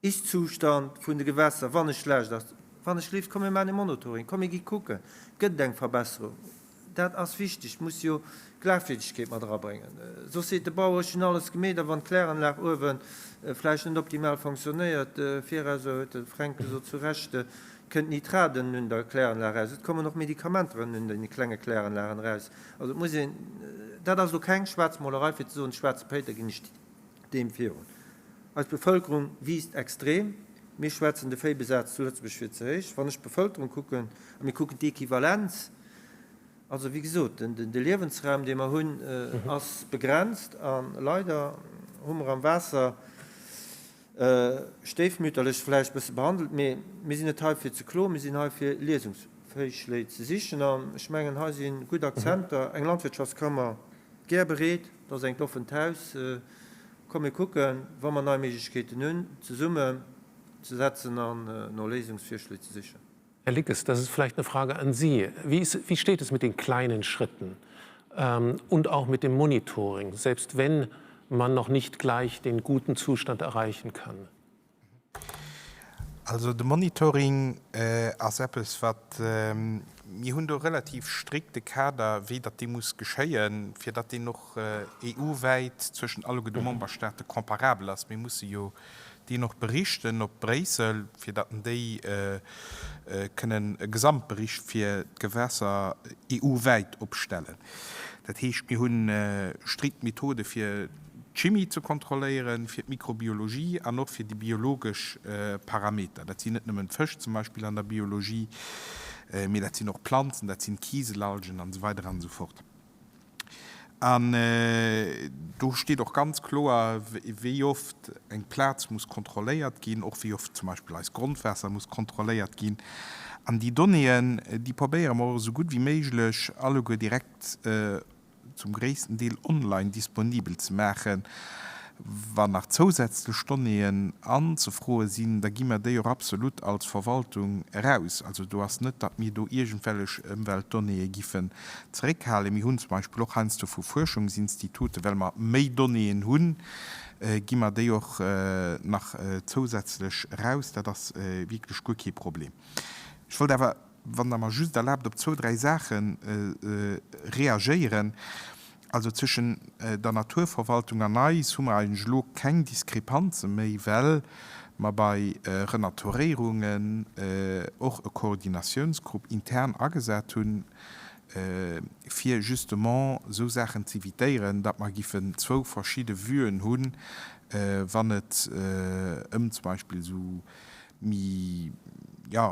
Ist-Zustand vun de Gewässer, wann e schlecht ass, wann e schleeft, komm mir maachen e Monitoring, komm mir gi kucken, gëtt et eng Verbesserung? Dat ass wichteg, muss jo Glafwierdegkeet mat erabréngen. Soss seet de Bauer, ech hunn alles gemeet, a wann d'Kläranlag uewe vläicht net optimal fonctionnéiert, viraus, huet de Fränk gesot, zu Recht, kënnt Nitrat ënnen un der Kläranlag eraus, et kommen och Medikamenter ënnen un deene klenge Kläranlagen eraus. Also et muss een, dat ass elo keng Schwaarzmolerei fir ze soen, de schwaarze Péiter ginn ech deem virun. Eis Bevëlkerung wiisst extrem. Mir schwätzen, de Véibesaz zu Lëtzebuerg wier ze héich. Wann ech d'Bevëlkerung kucken a mir kucken d'Equivalenz, also wéi gesot, de Liewensraum, dee mer hunn, ass begrenzt a leider hu mer am Waasser stéifmütterlech vläicht e bësse behandelt. Mee mir sinn net hei fir ze kloen, mir sinn hei fir Liesungsvirschléi ze sichen. An ech mengen, hei si gutt Akzenter. Eng Landwirtschaftskammer gär bereet, dat ass engt offent Haus. Komm mir kucken, wa mer nei Méiglechkeeten hunn, zesummen ze setzen an no Léisungsvirschléi ze sichen. Herr Lickes, das ist vielleicht eine Frage an Sie. Wie, ist, wie steht es mit den kleinen Schritten ähm, und auch mit dem Monitoring, selbst wenn man noch nicht gleich den guten Zustand erreichen kann? Also de Monitoring ass eppes, wat, mir hunn do relativ strikte Kader, wéi datt dee muss geschéien, fir datt deen och EU-wäit zwëschent alleguer de Memberstaate comparabel ass. Mir musse jo deen och berichten op Bréissel, fir datt déi kënnen e Gesamtbericht fir d'Gewässer EU-wäit opstellen. Dat heescht, mir hu strikt Methode fir d'Chimie ze kontrolléieren, fir d'Mikrobiologie an och fir déi biologesch Parameter. Dat sinn net nëmmen d'Fësch zum Beispill an der Biologie, mee dat sinn och Planzen, dat sinn d'Kieselalgen an esou weider an esou fort. An do steet och ganz kloer, wéi oft eng Plaz muss kontrolléiert ginn, och wéi oft zum Beispill eist Grondwaasser muss kontrolléiert ginn. An déi Donnéeën, déi probéiere mer och esou gutt wéi méiglech alleguer direkt zum gréissten Deel online disponibel ze maachen. Wann nach zousätzlech Donnéeën anzefroe sinn, da gi mer déi och absolut als Verwaltung eraus. Also do ass net, datt mir do iergendwellech Ëmweltdonnéeë giffen zeréckhalen. Mir hunn zum Beispill och heiansdo vu Fuerschungsinstituten, well mer méi Donnéeën hunn, gi mer déi och nach zousätzlech eraus. Dat ass wierklech guer kee Problem. Ech wollt awer, wann Der mer just erlaabt, op zwou, dräi Saache reagéieren. Also zwëschen der Naturverwaltung an eis hu mer eigentlech elo keng Diskrepanze méi, well mer bei Renaturéierungen och e Koordinatiounsgrupp intern agesat hunn, fir justement esou Saachen z'évitéieren, datt mer giffen zwou verschidde Vuen hunn, wann et ëm zum Beispill esou méi, jo,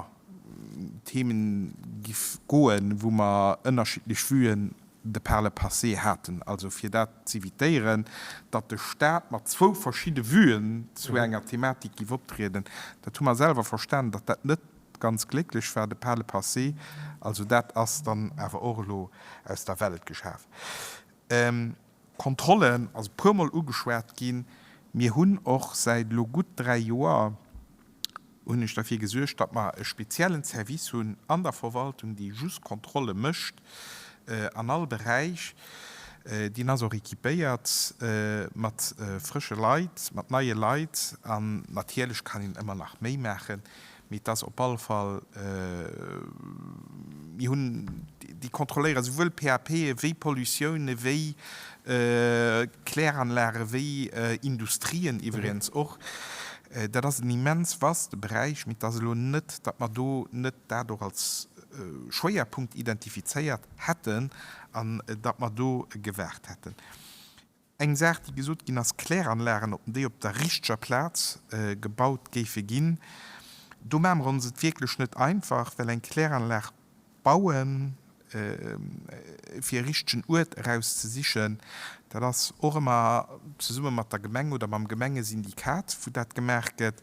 Themen giff goen, wou mer ënnerschiddlech Vuen. De par le passé haten. Also fir dat z'évitéieren, datt de Stat mat zwou verschidde Vuen zu enger Thematik géif optrieden, dat hu mer selwer verstanen, datt dat net ganz glécklech war de par le passé. Also dat ass dann awer och elo aus der Welt geschaf. Kontrollen ass e puermol ugeschwat ginn. Mir hunn och säit elo gutt 3 Joer, hunn ech derfir gesuergt, datt mer e speziellen Service hunn an der Verwaltung, dee just Kontrolle mécht an all Beräich. Deen ass och équipéiert mat frësche Leit, mat neie Leit. An natierlech kann een ëmmer nach méi maachen, Mee et ass op alle Fall, mir hunn, déi kontrolléiere souwuel PAPe wéi Pollutioune wéi Kläranlage wéi Industrien iwwregens och. Dat ass en immens vaste Beräich, mee et ass elo net, datt mer do net dat och als Schwéierpunkt identifizéiert hätten an datt mer do gewaart hätten. Eng Saach, déi gesot ginn ass, Kläranlagen, ob déi op der richteger Plaz gebaut géife ginn, do maache mer ons et wierklech net einfach, well eng Kläranlag bauen, fir e richtegen Uert erauszesichen, dat ass och ëmmer zesumme mat der Gemeng oder mam Gemengesyndikat, wou dat gemaach gëtt.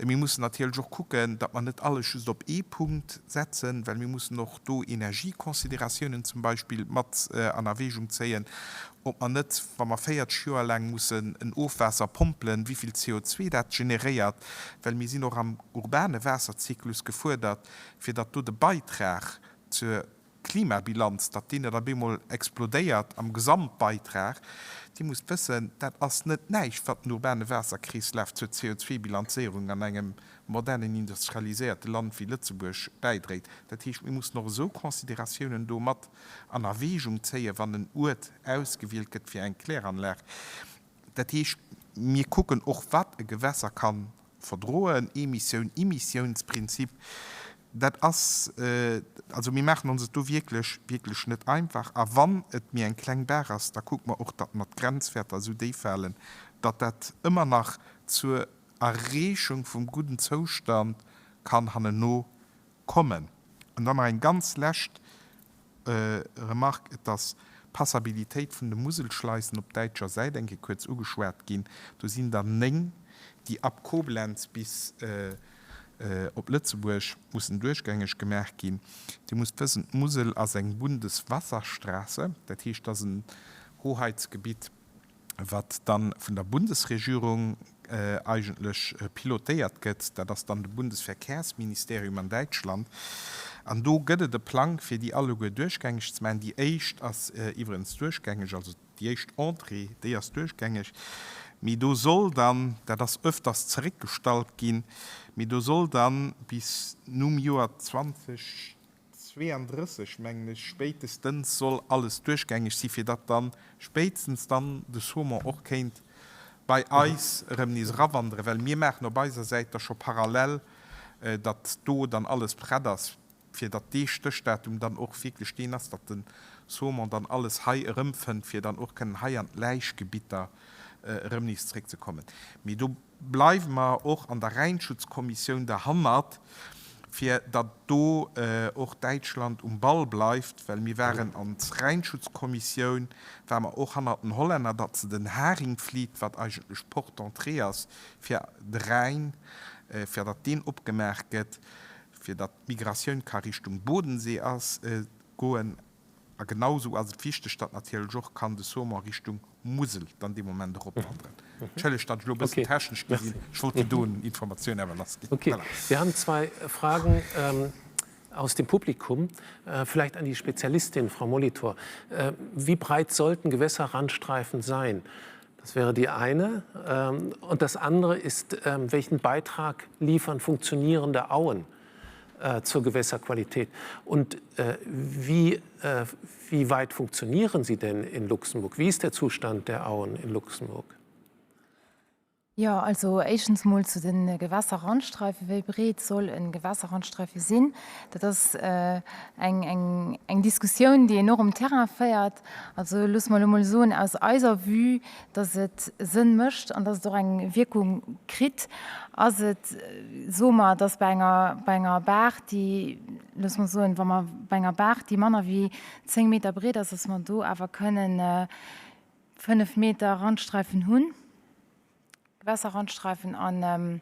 Mir mussen natierlech och kucken, datt mer net alles just op ee Punkt setzen, well mir mussen och do Energieconsidératiounen zum Beispill mat an Erwägung zéien, ob mer net, wa mer 40 Joer laang mussen en Ofwaasser pompelen, wéi vill CO2 dat generéiert, well mir sinn och am urbane Waasserzyklus gefuerdert, fir datt do de Beitrag zur Klimabilanz, datt deen net op eemol explodéiert am Gesamtbeitrag. Dir musst wëssen, dat ass net näischt, wat den urbane Waasserkreeslaf zur CO2-Bilanzéierung an engem modernen industrialiséierte Land wéi Lëtzebuerg bäidréit. Dat heescht, mir mussen och esou Considératiounen do mat an Erwägung zéien, wann en Uert ausgewielt gëtt fir eng Kläranlag. Dat heescht, mir kucken och, wat e Gewässer ka verdroen, Emissioun, Immissiounsprinzip. Dat ass, also mir maachen ons et do wierklech, wierklech net einfach. A wann et méi eng kleng Baach ass, da kucke mer och, datt mer d'Grenzwäerter esou déif halen, datt dat ëmmer nach zur Erreechung vum gudden Zoustand kann hannenno kommen. An dann nach eng ganz lescht Remarque, Et ass d'Passabilitéit vun de Muselschleisen op däitscher Säit eng Kéier kuerz ugeschwat ginn. Do sinn der 9, déi ab Koblenz bis op Lëtzebuerg mussen duerchgängeg gemaach ginn. Dir musst wëssen, d'Musel ass eng Bundeswasserstraße, dat heescht, et ass en Hoheitsgebitt, wat dann vun der Bundesregierung eigentlech pilotéiert gëtt, dat ass dann de Bundesverkehrsministerium an Däitschland. An do gëtt et e Plang, fir déi alleguer duerchgängeg ze maachen. Déi éischt ass iwwerens duerchgängeg, also déi éischt Entrée, déi ass duerchgängeg. Mee do soll dann, dat ass öfters zeréckgestallt ginn, mee do soll dann bis nom Joer 20, 32, mengen ech, spéitestens soll alles duerchgängeg si fir datt dann spéitstens dann de Saumon och kéint bei eis erëm nees erawanderen, well mir maachen op eiser Säit da scho parallel, datt do dann alles prett ass, fir datt dee Stéchdatum dann och wierklech deen ass, datt de Saumon dann alles hei erëmfënnt, fir dann och kënnen hei an d'Läichgebitter erëm nees zréckzekommen. Mee do bleiwe mer och an der Rhäinschutzkommissioun derhannert, fir datt do och Däitschland um Ball bleift, well mir waren an d'Rhäinschutzkommissioun, ware mer och hannert den Hollänner, datt se den Haringvliet, wat eigentlech d'Porte d'entrée ass fir de Rhäin, fir datt deen opgemaach gëtt, fir datt d'Migratioun ka Richtung Bodensee goen. A genau esou ass et wichteg, datt natierlech och kann de Saumon Richtung Musel dann dee Moment eropwanderen. Entschëllegt, datt ech elo e bëssen technesch gi sinn. Ech wollt déi doen Informatioun awer lassginn. Okay, wir haben zwei Fragen aus dem Publikum. Vielleicht an die Spezialistin, Frau Molitor. Wie breit sollten Gewässerrandstreifen sein? Das wäre die eine. Und das andere ist, welchen Beitrag liefern funktionierende Auen zur Gewässerqualität? Und wie, wie weit funktionieren sie denn in Luxemburg? Wie ist der Zustand der Auen in Luxemburg? Jo, also éischtens mol zu de Gewässerrandstreifen. Wéi breet soll e Gewässerrandstreife sinn? Dat ass eng eng Diskussioun, déi een och um Terrain féiert. Also loosse mer elo mol soen, aus eiser Vue, datt et Sënn mécht an datt et och eng Wierkung kritt, ass et, soe mer, datt bei enger bei enger Baach, déi, loosse mer soen, wa mer bei enger Baach, déi manner wéi 10 Meter breet ass, datt mer do awer kënnen 5 Meter Randstreifen hunn, Gewässerrandstreifen, an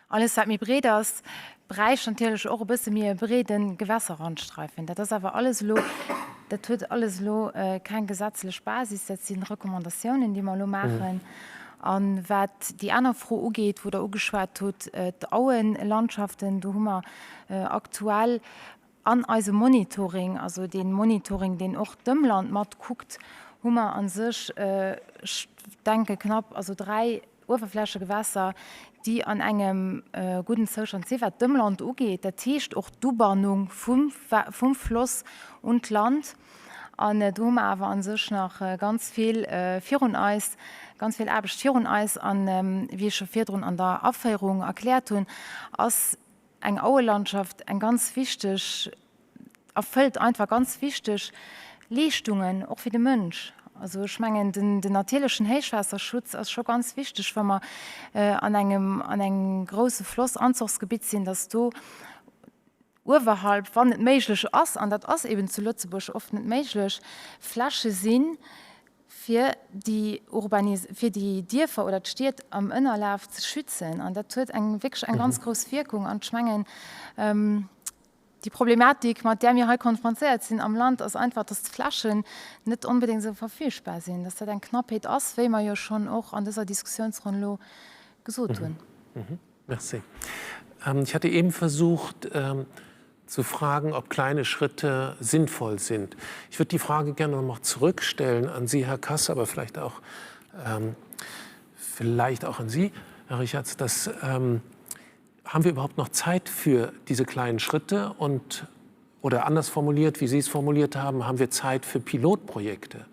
alles wat méi breet ass, bräicht natierlech och e bësse méi e breede Gewässerrandstreifen. Dat ass awer alles elo, dat huet alles elo keng gesetzlech Basis, dat si Recommandatiounen, déi mer elo maachen. A wat déi aner Fro ugeet, wou Der ugeschwat hutt, d'Auenlandschaften, do hu mer aktuell An eisem Monitoring, also dee Monitoring, deen och d'Ëmland mat kuckt, hu mer a sech, ech denke knapp, also 3 Uewerflächegewässer, déi an engem gudden Zoustand sinn, wat d'Ëmland ugeet, dat heescht och d'Ubannung vum vum Floss un d'Land. An do hu mer awer a sech nach ganz vill virun eis, ganz vill Aarbecht virun eis. An wéi ech scho virdrun an der Aféierung erkläert hunn, ass eng Auelandschaft eng ganz wichteg, erfëllt einfach ganz wichteg Leeschtungen, och fir de Mënsch. Also ech mengen, den, den natierlechen Héichwaasserschutz ass scho ganz wichteg, wa mer an engem, an engem grousse Flossanzuchsgebitt sinn, dass do uewerhalb, wann et méiglech ass, an dat ass eben zu Lëtzebuerg oft net méiglech, Fläche sinn, fir déi Urbanis-, fir déi Dierfer oder d'Stied am Ënnerlaf ze schützen. An dat huet eng, wierklech eng ganz grouss Wierkung. An ech mengen, déi Problematik, mat där mir hei konfrontéiert sinn am Land, ass einfach, dass d'Flächen net onbedéngt esou verfügbar sinn, dass dat eng Knappheet ass, wéi mer jo schonn och an dëser Diskussionsronn elo gesot hunn. Merci. Ich hatte eben versucht, zu fragen, ob kleine Schritte sinnvoll sind. Ich würde die Frage gerne noch zurückstellen an Sie, Herr Kass, aber vielleicht auch, ähm, vielleicht auch an Sie, Herr Richards, dass, ähm, haben wir überhaupt noch Zeit für diese kleinen Schritte und oder anders formuliert, wie Sie es formuliert haben, haben wir Zeit für Pilotprojekte?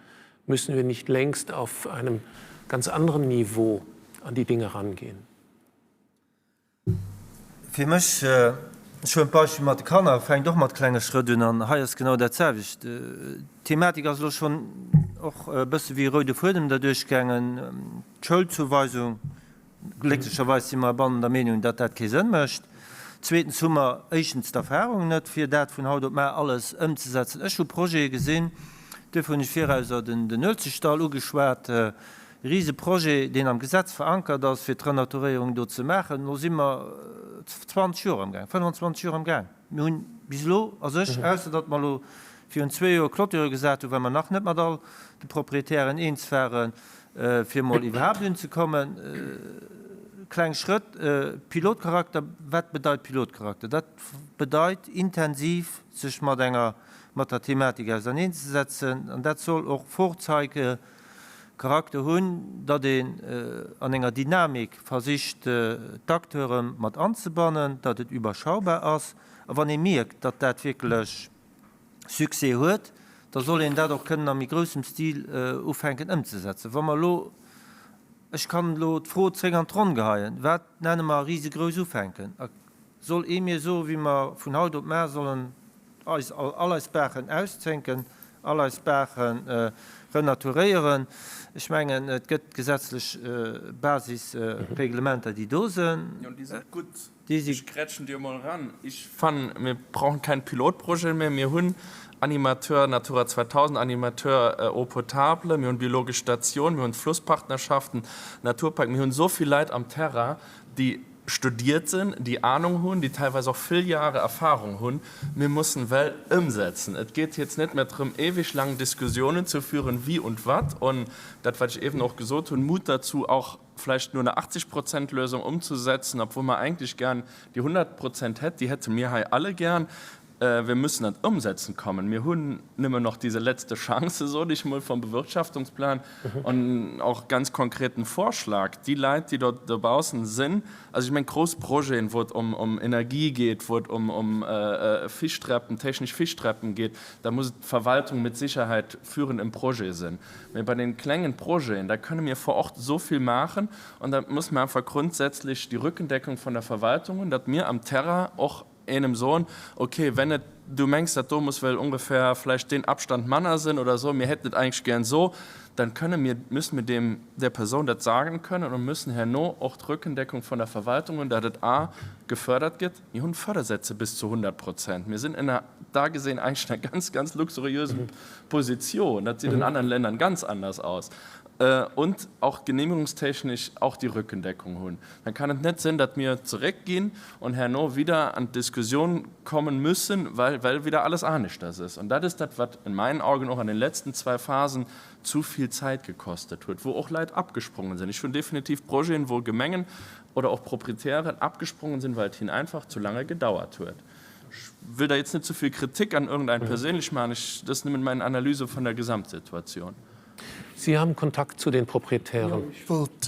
Müssen wir nicht längst auf einem ganz anderen Niveau an die Dinge rangehen? Fir mech, ech huelen d'Beispill mat de Kanner, fänkt och mat klenge Schrëtt un an hei ass genau dat selwecht. D'Thematik ass elo schonn och e bësse wéi e roude Fuedem derduerch gaangen, d'Schoulzuweisung. Glécklecherweis si mer bannen der Meenung, datt dat kee Sënn mécht. Zweetens hu mer éischtens d'Erfahrung net, fir dat vun haut op mar alles ëmzesetzen. Ech hu Projete gesinn, duerfir hunn ech virauser den Uelzechtdall ugeschwat, E rise Projet, deen am Gesetz verankert ass, fir d'Renaturéierung do ze maachen. Elo si mer 20 Joer amgaang, 25 Joer amgaang. Mir hunn bis elo a sech, ausser datt mer elo virun zwee Joer Clôture gesat hunn, well mer nach net mat all de Proprietären eens waren, fir emol iwwerhaapt unzekommen, kleng Schrëtt, Pilotcharakter. Wat bedeit Pilotcharakter? Dat bedeit intensiv sech mat enger, mat der Thematik auserneenzesetzen an dat soll och Vorzeige Charakter hunn, datt een an enger Dynamik versicht d'Acteure mat anzebannen, datt et überschaubar ass. A wann ee mierkt, datt dat wierklech Succès huet, da soll een dat och kënnen a méi groussem Stil ufänken ëmzesetzen. Wa mer elo, ech kann elo d'Fro zréck an d'Ronn geheien, wat nenne mer risegrouss ufänken? A soll ee mir soen, wéi mer vun haut op mar sollen eis all eis Baachen auszénken, all eis Baache renaturéieren? Ech mengen, et gëtt gesetzlech Basisreglementer, déi do sinn. Jo, déi si gutt. Ech grätschen dir emol eran. Ech fannen, mir brauchen kein Pilotprojet méi. Mir hunn Animateur Natura 2000, Animateur Eau potable, mir hunn biologesch Statioun, mir hunn Flusspartnerschaften, Naturpark. Mir hunn esou vill Leit am Terrain, déi studiert sinn, déi Ahnung hunn, déi teilweis och vill Jahre Erfahrung hunn. Mir mussen well ëmsetzen. Et geet jetzt net mehr drëm, ewig lang Diskussionen zu führen, wie und wat. Und dat, wat ech eben och gesot hunn, Mut dazu, auch vläicht nur eine 80 Prozent Lösung umzusetzen, obwohl mer eigentlich gern déi 100 Prozent hätt, déi hätte mir hei alle gern. Wir müssen an d'Umsetzen kommen. Mir hunn nëmmen noch diese letzte Chance, sot ech mol, vom Bewirtschaftungsplan an och ganz konkreten Vorschlag. Déi Leit, déi dort dobaussen sinn, also ech mengen grouss Projeten, wou et ëm Energie geet, wou et ëm Fischtreppen, technesch Fischtreppen geet, da muss d'Verwaltung mit Sicherheit führend im Projet sinn. Mee bei den klengen Projeten, da kënne mir vor Ort so vill maachen an da muss mer einfach grundsätzlich die Rückendeckung von der Verwaltung hunn, datt mir am Terrain och Einem soen, ok, wenn et, du mengs, dat do muss well ungefähr vläicht deen Abstand manner sinn oder so, mir hätten et eigentlich gern so, dann kënne mir, müssen mir dem, der Persoun dat sagen können und müssen herno och d'Rückendeckung von der Verwaltung hunn, dat et a gefördert gëtt. Mir hunn Fördersätze bis zu 100 Prozent. Mir sinn ënner, da gesehen eigentlich in einer ganz, ganz luxuriösen Position. Dat sieht in anderen Ländern ganz anders aus. Und auch genehmigungstechnisch auch die Rückendeckung hunn. Dann kann et net sinn, datt mir zeréckginn und herno wieder an d'Diskussion kommen müssen, well, well wieder alles aneschters ist. Und dat ist dat, wat in meinen Augen och an den letzten zwei Phasen zu viel Zeit gekostet huet, wou och Leit abgesprongen sinn. Ech hunn definitiv Projeten, wou Gemengen oder och Proprietären abgesprongen sinn, well et hinnen einfach zu lange gedauert huet. Ech wëll da jetzt net zu vill Kritik an irgendein perséinlech maachen, ech, dat ass nëmmen meng Analyse vun der Gesamtsituation. Sie haben Kontakt zu den Proprietären. Jo, ech wollt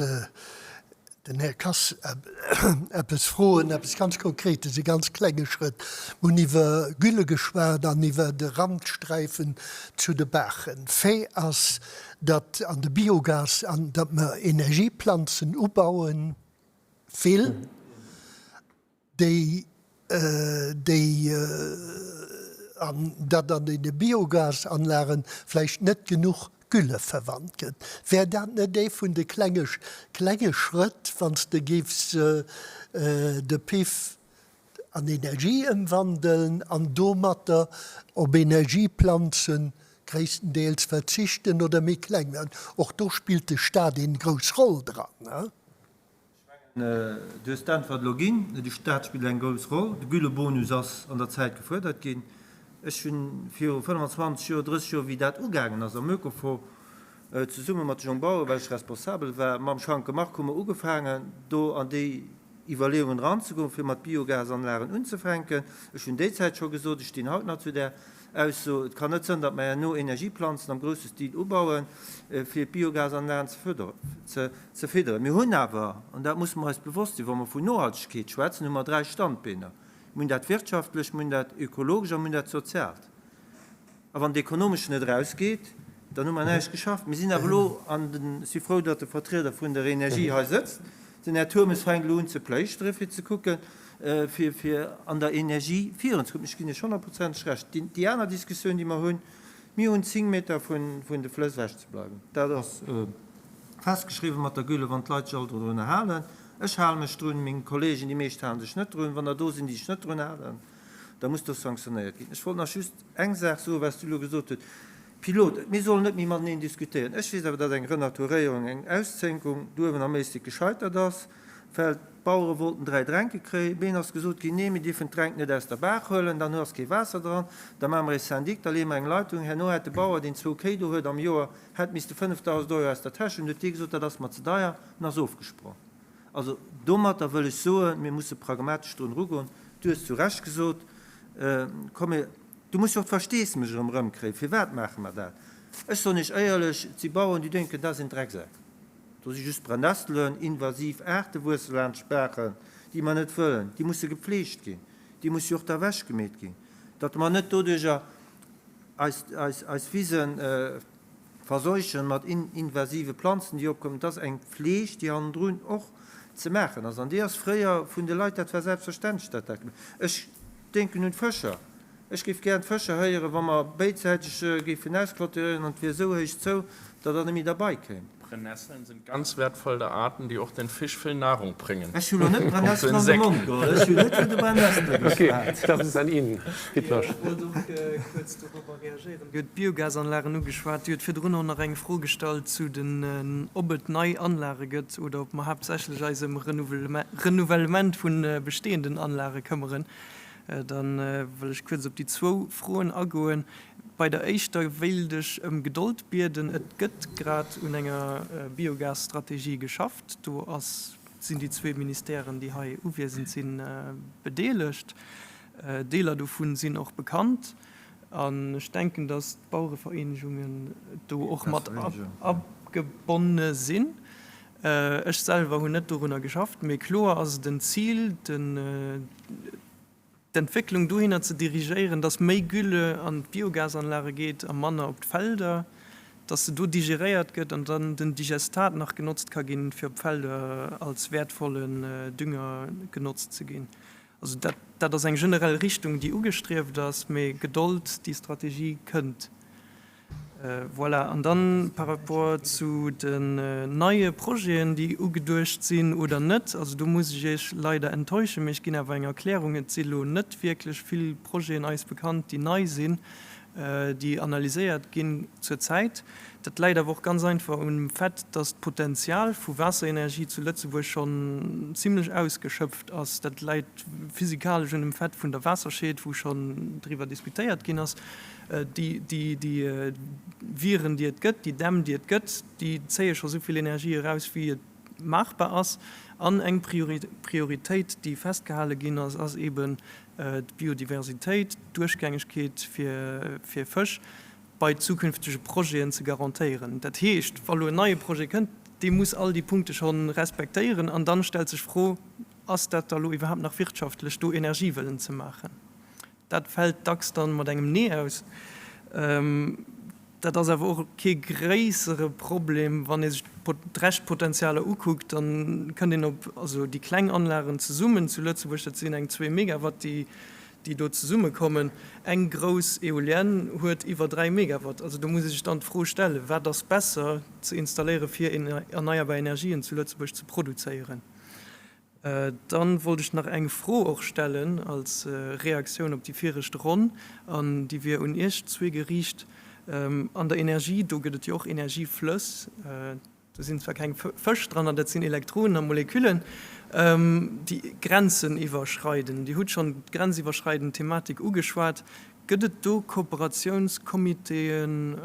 den Här Kass eppes froen, eppes ganz Konkretes, e ganz klenge Schrëtt. Mir hunn iwwer Gülle geschwat an iwwer de Randsträifen zu de Baachen. Fait ass, datt an de Biogas, an datt mer Energieplanzen ubauen, vill. déi déi an datt an deene Biogasanlagen vläicht net genuch Gülle verwannt gëtt. Wär dat net ee vun de klenge klenge Schrëtt, wann s de géifs de Piff an Energie ëmwandeln an domatter op Energieplanze gréisstendeels verzichten oder méi kleng maachen? Och do spillt de Staat een grouss Roll dran. Ech mengen, du hues d'Äntwert elo ginn. De Staat spillt eng grouss Roll. De Güllebonus ass an der Zäit gefuerdert ginn. Ech hu viru 25 Joer, 30 Joer, wéi dat ugaangen ass am Oekofonds, zesumme mat de Jong Bauer, well ech responsabel war, mam Schanke Marc hu mer ugefaangen, do an déi Iwwerleeungen eranzegoen, fir mat Biogasanlagen unzefänken. Ech hunn déi Zäit scho gesot, ech stinn haut nach zu där Ausso, et kann net sënn, datt mer herno Energieplanzen am grousse Stil ubauen, fir d'Biogasanlagen ze fidderen. Mir hunn awer, an dat musse mer eis bewosst sinn, wa mer vun Nohaltegkeet schwätzen, hu mer dräi Standbeener. Mir hunn dat Wirtschaftlecht, mir hunn dat Ökologescht a mir hunn dat Soziaalt. A wann d'Ekonomescht net erausgeet, dann hu mer näischt geschafft. Mir sinn awer elo, an ech si frou, datt de Vertrieder vun der Energie hei sëtzt, den Här Turmes fänkt elo un ze pléischteren, fir ze kucken, fir fir an der Energie virunzekommen. Ech ginn Iech honnertprozenteg Recht. Déi aner Diskussioun, déi mer hunn, mir hunn 10 Meter vun de Flëss ewech ze bleiwen. Dat ass festgeschriwwen mat der Gülle, wann d'Leit sech all dodrunner halen. Ech hale mech drun, meng Kollegen, déi meescht hale sech net drun. Wann der do sinn, déi sech net drun halen, da muss do sanktionéiert ginn. Ech wollt nach just eng Saach soen, wat s du elo gesot huet, Pilot, mir sollen net méi mateneen diskutéieren. Ech weess awer, datt eng Renaturéierung, eng Auszénkung do uewen am Éislek gescheitert ass, well d'Bauere wollten 3 Dränke kréien. Mee ass gesot ginn, nee, mir dierfen d'Dränk net aus der Baach huelen, dann ass kee Waasser dran, da maache mer ee Syndic, da leeë mer eng Leitung. Herno hätt de Bauer, deen zwou Kéi do huet am Joer, hätt misste 5.000 Euro aus der Täsch hunn. Huet dee gesot, dat ass mer ze deier, en ass ofgesprong. Also domatter wëll ech soen, mir musse pragmatesch drun erugoen. Du hues zu Recht gesot, komm mir, du muss jo och d'Versteesmech erëm erëmkréien, firwat maache mer dat? Ech soen Iech éierlech, et si Baueren, déi denken, dat sinn Drecksäck, do si just Brennesselen, invasiv Aarte wuesse laanscht d'Baachen, déi mer net wëllen, déi musse gepflegt ginn, déi musse jo och da ewechgemeet ginn, datt mer net doduerjer eis, eis, eis Wisen, Verseuchen mat invasive Planzen, déi opkommen. Et ass eng Pfleg, déi hannendrun och ze maachen ass. An déi ass fréier vun de Leit, dat war selbstverständlech, datt dat gemaach. Ech denken un d'Fëscher. Ech géif gären d'Fëscher héieren, wa mer béidsäiteg géifen ausclôturéieren an et wier esou héich zou, datt der net méi derbei kéimt. Brennesselen sind ganz wertvolle Arten, die och den Fisch vill Nahrung bringen. Ech hu lo net Brennesselen an de Mond geholl, ech hu net vun de Brennessele geschwat. Okay, das ist an Ihnen, Hitler. Ech wollt och kuerz dorobber reagéieren. Dir hutt d'Biogasanlagen ugeschwat. Dir hutt virdrun och nach eng Fro gestallt zu den, ob et nei Anlage gëtt oder ob mer haaptsächlech eis ëm Renouvellement vu bestehenden Anlage këmmeren. Da wëll ech kuerz op déi zwou Froen agoen. Bei der éischter wéilt ech ëm Gedold bieden. Et gëtt grad un enger Biogasstrategie geschafft. Do ass, sinn déi zwee Ministèren, déi hei uwiesend sinn, bedeelegt. Deeler dovun sinn och bekannt. An ech denken, datt d'Bauerevereenegungen do och mat agebonne sinn. Ech selwer hunn net dorunner geschafft, mee kloer ass et en Zil, d'Entwécklung dohinner ze dirigéieren, datt méi Gülle an d'Biogasanlage geet a manner op d'Felder, datt se do digeréiert gëtt an dann den Digestat nach genotzt ka ginn, fir op d'Felder als wäertvollen Dünger genotzt ze ginn. Also dat, dat ass eng generell Richtung, déi ugestrieft ass, mee Gedold, déi Strategie kënnt. Voilà. An dann par rapport zu den neie Projeten, déi ugeduecht sinn oder net, also do muss ech Iech leider enttäuschen, mee ech ginn awer eng Erklärung, Et si lo net wierklech vill Projeten eis bekannt, déi nei sinn, déi analyséiert ginn zur Zäit. Dat läit awer och ganz einfach um Fait, dass d'Potenzial vu Waasserenergie zu Lëtzebuerg schonn zimlech ausgeschöpft ass. Dat läit physikalesch un dem Fait vun der Waasserscheed, wou schonn driwwer diskutéiert ginn ass. Déi Wieren, déi et gëtt, déi Dämm, déi et gëtt, déi zéie scho sou vill Energie eraus, wéi et maachbar ass. An eng Prioritéit, déi festgehale ginn ass, ass eeben d'Biodiversitéit, d'Duerchgängegkeet fir Fësch bei zukünftege Projeten ze garantéieren. Dat heescht, wa lo en neie Projet kënnt, dee muss all déi Punkte scho respektéieren. An dann stellt sech d'Fro, Ass dat da lo iwwerhaapt nach wirtschaftlech, do Energie wëllen ze maachen? Dat fält dacks dann mat engem Nee aus. Dat ass awer och kee gréissere Problem. Wann ee sech d'Reschtpotenzialer ukuckt, da kënnt een op, also déi kleng Anlagen zesummen zu Lëtzebuerg, dat sinn eng zwee Megawatt, déi déi do zesummekommen. Eng grouss Eolienne huet iwwer 3 Megawatt. Also do muss ee sech dann d'Fro stellen, Wat ass besser ze installéiere fir erneierbar Energien zu Lëtzebuerg ze produzéieren? Dann wollt ech nach eng Fro och stellen als Reaktioun op déi viregt Ronn, an déi wier un Iech zwee geriicht. An der Energie, do gëtt et jo och Energieflëss, do sinn zwar keng Fësch dran, dat sinn Elektronen a Moleküllen, déi Grenzen iwwerschreiden. Dir hutt schonn d'grenziwwerschreidend Thematik ugeschwat. Gëtt et do Kooperatiounscomitéen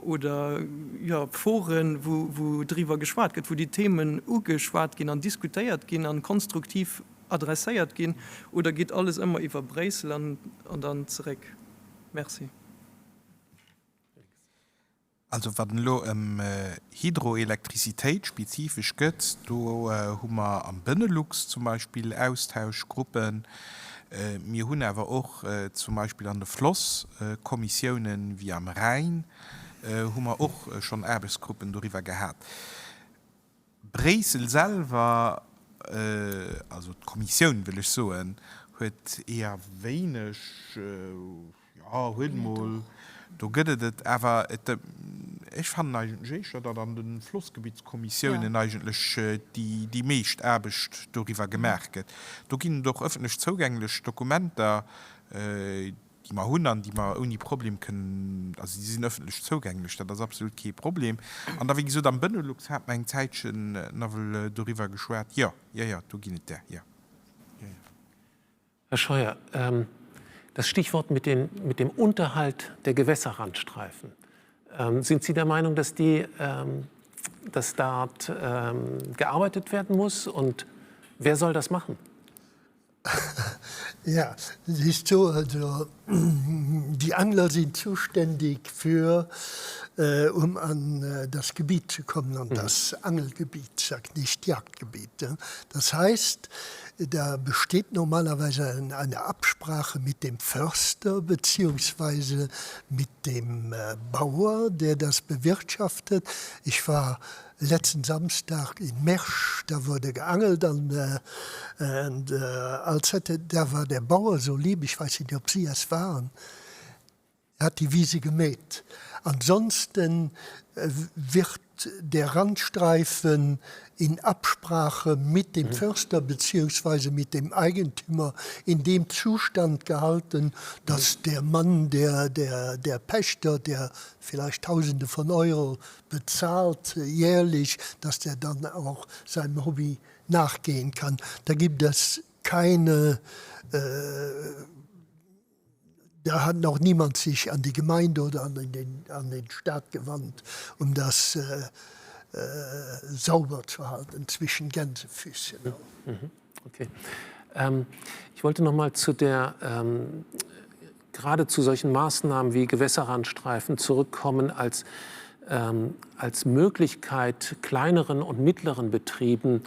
oder, jo, Foren, wou driwwer geschwat gëtt, wou déi Themen ugeschwat ginn an diskutéiert ginn an konstruktiv adresséiert ginn, oder geet alles ëmmer iwwer Bréissel an dann zeréck? Merci. Also wat elo ëm Hydroelektrizitéit spezifesch gëtt, do hu mer am Benelux zum Beispill Austauschgruppen. Mir hunn awer och zum Beispill an de Flosskommissiounen, wéi am Rhäin, hu mer och schonn Aarbechtsgruppen doriwwer gehat. Bréissel selwer, also d'Kommissioun wëll ech soen, huet eher wéineg, jo huet emol, do gëtt et et, awer et, ech fannen eigentlech éischter, datt an de Flossgebittskommissiounen eigentlech déi meescht Aarbecht doriwwer gemaach gëtt. Do ginn et och ëffentlech zougänglech Dokumenter, déi mer hunn an déi mer ouni Problem kënnen, also déi sinn öffentlech zougänglech, dat ass absolut kee Problem. An da wéi gesot, am Benelux hat mer eng Zäitchen nawell doriwwer geschwat. Jo, jo, jo, do ginn et där, jo, jo, jo. Herr Scheuer, das Stichwort mit den, mit dem Unterhalt der Gewässerrandstreifen. Sind Sie der Meinung, dass die, dass dort gearbeitet werden muss und wer soll das machen? Ja, siehst du, also die Angler sind zuständig für, äh, um an äh, das Gebiet zu kommen, an mhm. das Angelgebiet, sagt nicht Jagdgebiet. Ne? Das heißt, da besteht normalerweise eine Absprache mit dem Förster beziehungsweise mit dem äh, Bauer, der das bewirtschaftet. Ich war letzten Samstag in Mersch, da wurde geangelt an, äh, und, äh, als hätte, da war der Bauer so lieb, ich weiß nicht, ob Sie es waren, er hat die Wiese gemäht. Ansonsten äh, wird der Randstreifen in Absprache mit dem mhm. Förster beziehungsweise mit dem Eigentümer in dem Zustand gehalten, dass mhm. der Mann, der, der, der Pächter, der vielleicht Tausende von Euro bezahlt jährlich, dass der dann auch seinem Hobby nachgehen kann. Da gibt es keine äh, da hat noch niemand sich an die Gemeinde oder an den, an den Staat gewandt, um das äh, äh, sauber zu halten zwischen Gänsefüßchen. Mhm. Okay. Ähm, ich wollte noch mal zu der ähm, gerade zu solchen Maßnahmen wie Gewässerrandstreifen zurückkommen als, ähm, als Möglichkeit kleineren und mittleren Betrieben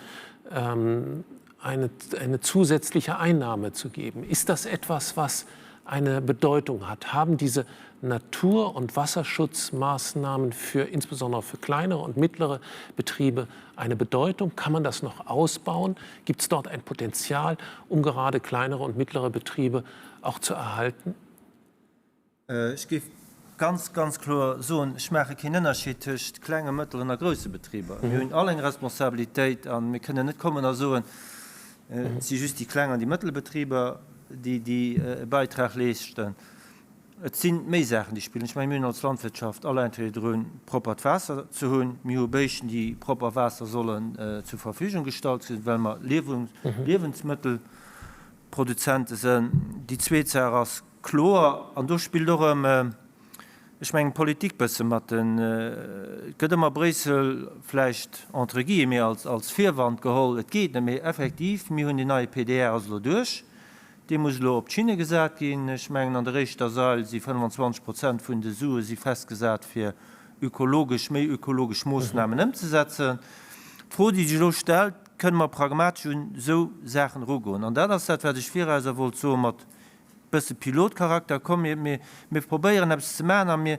ähm, eine, eine zusätzliche Einnahme zu geben. Ist das etwas, was eine Bedeutung hat? Haben diese Natur- und Wasserschutzmaßnahmen für insbesondere für kleinere und mittlere Betriebe eine Bedeutung? Kann man das noch ausbauen? Gibt es dort ein Potenzial, um gerade kleinere und mittlere Betriebe auch zu erhalten? Ech géif ganz, ganz kloer soen, ech maache keen Ënnerscheed tëscht klengen, mëttleren a grousse Betriber. Mir hunn all eng Responsabilitéit a mir kënnen net kommen a soen, et si just déi kleng an déi mëttel Betriber, déi déi e Beitrag leeschten. Et si méi Saachen, déi spillen. Ech mengen, mir hunn als Landwirtschaft all Intérêt drun, proppert Waasser ze hunn. Mir hu Béischen, déi propper Waasser sollen zur Verfügung gestallt kréien, well mer Liewensmëttelproduzente sënn. Déi zweet Saach ass kloer, an do spillt och erëm, ech mengen, d'Politik bësse mat, et gëtt ëmmer Bréissel vläicht entre guillemets als Virwand geholl, et geet net méi. Effektiv, mir hunn deen neie PDR ass elo duerch, Dee muss elo op d'Schinne gesat ginn. Ech mengen, an der éischter Sail si 25 Prozent vun de Sue si festgesat, fir ökologesch, méi ökologesch Moossnamen ëmzesetzen. D'Fro, déi sech elo stellt, Kënne mer pragmatesch un esou Saachen erugoen? An dat ass dat, wat ech virauser wollt soe mat bësse Pilotcharakter. Komm, mir, mir probéieren eppes ze maachen a mir,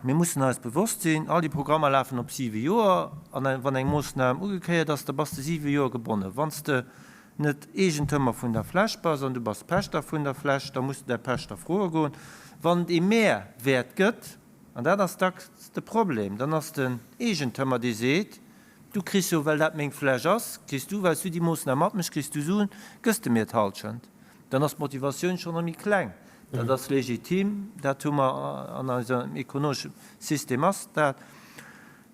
Mir mussen eis bewosst sinn, all déi Programmer lafen op siwe Joer, an wann eng Moossnam ugekéiert ass, da bass de siwe Joer gebonnen. Wann s de net Eegentëmer vun der Fläch bass an du bass Pächter vun der Fläch, da muss de däi Pächter froe goen. Wann et ee Mehrwäert gëtt, an dat ass dacks de Problem, dann ass den Eegentëmer, dee seet, Du kriss jo, well dat meng Fläch ass, kriss du, well s du déi Moossnam matméchs, kriss du Suen, gëss de mir d'Hallschent. Dann ass d'Motivatioun schonn erëm méi kleng. Dat ass legitim, dat hu mer an eisem ekonomeschem System ass dat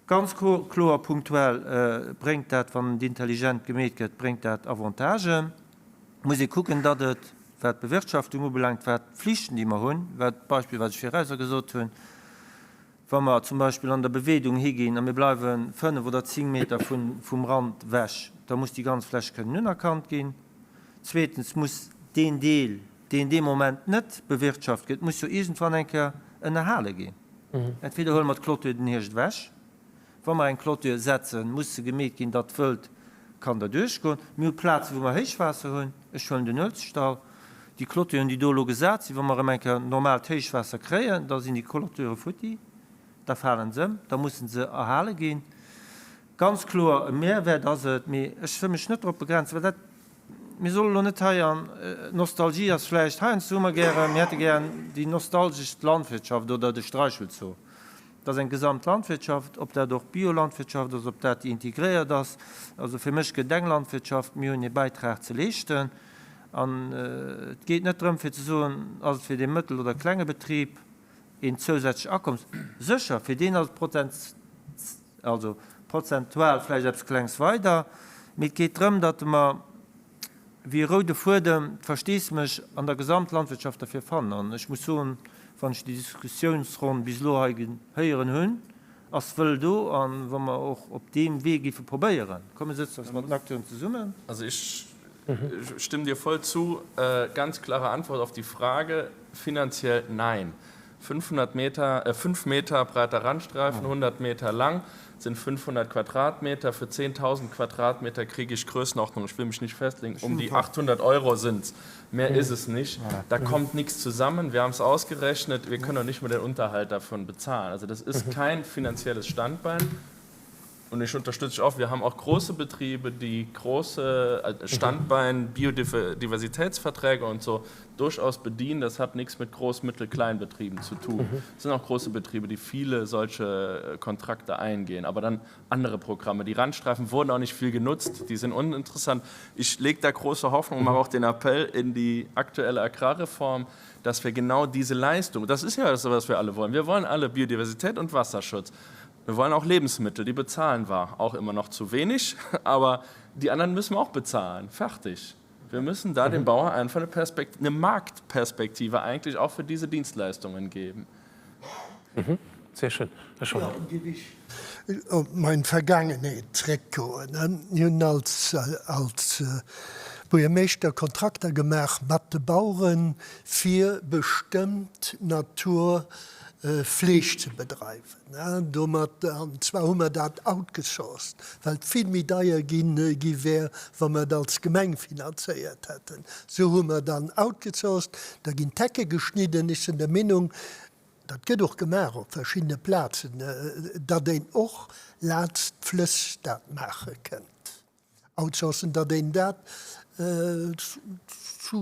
ganz kloer. Punktuell bréngt dat, wann et intelligent gemeet gëtt, bréngt dat Avantagen. Et muss ee kucken, datt et, wat d'Bewirtschaftung ubelaangt, wat d'Flichten, déi mer hunn, wat d'Beispill, wat ech virauser gesot hunn, Wa mer zum Beispill an der Beweedung higinn a mir bleiwe 5 oder 10 Meter vum Rand ewech, da muss déi ganz Fläch kënnen unerkannt ginn. Zweetens muss deen Deel, deen dee Moment net bewirtschaft gëtt, muss jo iergendwann eng Kéier ënnerhale ginn. Entweder huele mer d'Clôture den Hierscht ewech, wa mer eng Clôture setzen, muss se gemeet ginn, datt d'Wëld kann derduerch goen. Mir hu Plazen, wou mer Héichwaasser hunn. Ech huelen den Uelzechtdall. Déi Clôturen, déi do elo gesat sinn, wa mer erëm eng Kéier normaalt Héichwaasser kréien, da sinn déi Clôture futti, da falen se ëm, da musse se erhale ginn. Ganz kloer e Mehrwäert ass et, mee ech wëll mech net drop begrenzen, well dat, mir solle elo net hei an, Nostalgie ass vläicht, heiansdo hu mer gären, mir hätte gären déi nostalgesch Landwirtschaft oder de Streichelzoo. Et ass eng gesamt Landwirtschaft, ob dat och Biolandwirtschaft ass, ob dat déi integréiert ass. Also fir mech gëtt eng Landwirtschaft, mir hunn ee Bäitrag ze leeschten. An et geet net drëm fir ze soen, ass et fir dee mëttel oder klenge Betrib een zousätzlecht Akommes. Sécher, fir deen ass et also prozentual vläicht eppes Klengs weider, mee et geet drëm, datt mer wéi e roude Fuedem d'Versteesmech an der Gesamtlandwirtschaft derfir fannen. An ech muss soen, wann ech déi Diskussiounsronn bis elo hei héieren hunn, ass Wëll do. A wa mer och op deem Wee géife probéieren, komm mir sëtzen eis mat den Acteuren zesummen. Also ich stimme dir voll zu. Ganz klare Antwort auf die Frage, finanziell nein. 500 Meter, äh, 5 Meter breiter Randstreifen, 100 Meter lang, sind 500 Quadratmeter. Für 10.000 Quadratmeter kriege ich Größenordnung, ich will mich nicht festlegen, um die 800 Euro sind es. Mehr ist es nicht. Da kommt nichts zusammen. Wir haben es ausgerechnet, wir können auch nicht mehr den Unterhalt davon bezahlen. Also das ist kein finanzielles Standbein. Und ich unterstütze auch, wir haben auch große Betriebe, die große äh, Standbein, Biodiversitätsverträge und so durchaus bedienen. Das hat nichts mit Groß-, Mittel-, Kleinbetrieben zu tun. Mhm. Es sind auch große Betriebe, die viele solche äh, Kontrakte eingehen, aber dann andere Programme. Die Randstreifen wurden auch nicht viel genutzt, die sind uninteressant. Ich lege da große Hoffnung, mache auch den Appell in die aktuelle Agrarreform, dass wir genau diese Leistung, das ist ja das, was wir alle wollen. Wir wollen alle Biodiversität und Wasserschutz. Wir wollen auch Lebensmittel, die bezahlen war auch immer noch zu wenig, aber die anderen müssen wir auch bezahlen. Fertig. Wir müssen da mhm. dem Bauer einfach eine, Perspekt eine Marktperspektive eigentlich auch für diese Dienstleistungen geben. Mhm. Sehr schön. Herr Scheuer. Ja, op meng Vergaangenheet zréckgoen. Mir hunn als, als. Buergermeeschter Kontrakter gemaach mat de Baueren, fir bestëmmt Naturfleeg ze bedreiwen. Domat, an zwar hu mer dat outgesourced, well et vill méi deier ginn gi wär, wa mer et als Gemeng finanzéiert hätten. Esou hu mer dann outgesourced, da ginn d'Hecke geschnidden. Ech sinn der Meenung, dat gëtt och gemaach op verschiddene Plazen, datt een och laanscht d'Flëss dat maache kënnt. Outsourcen, datt een dat zu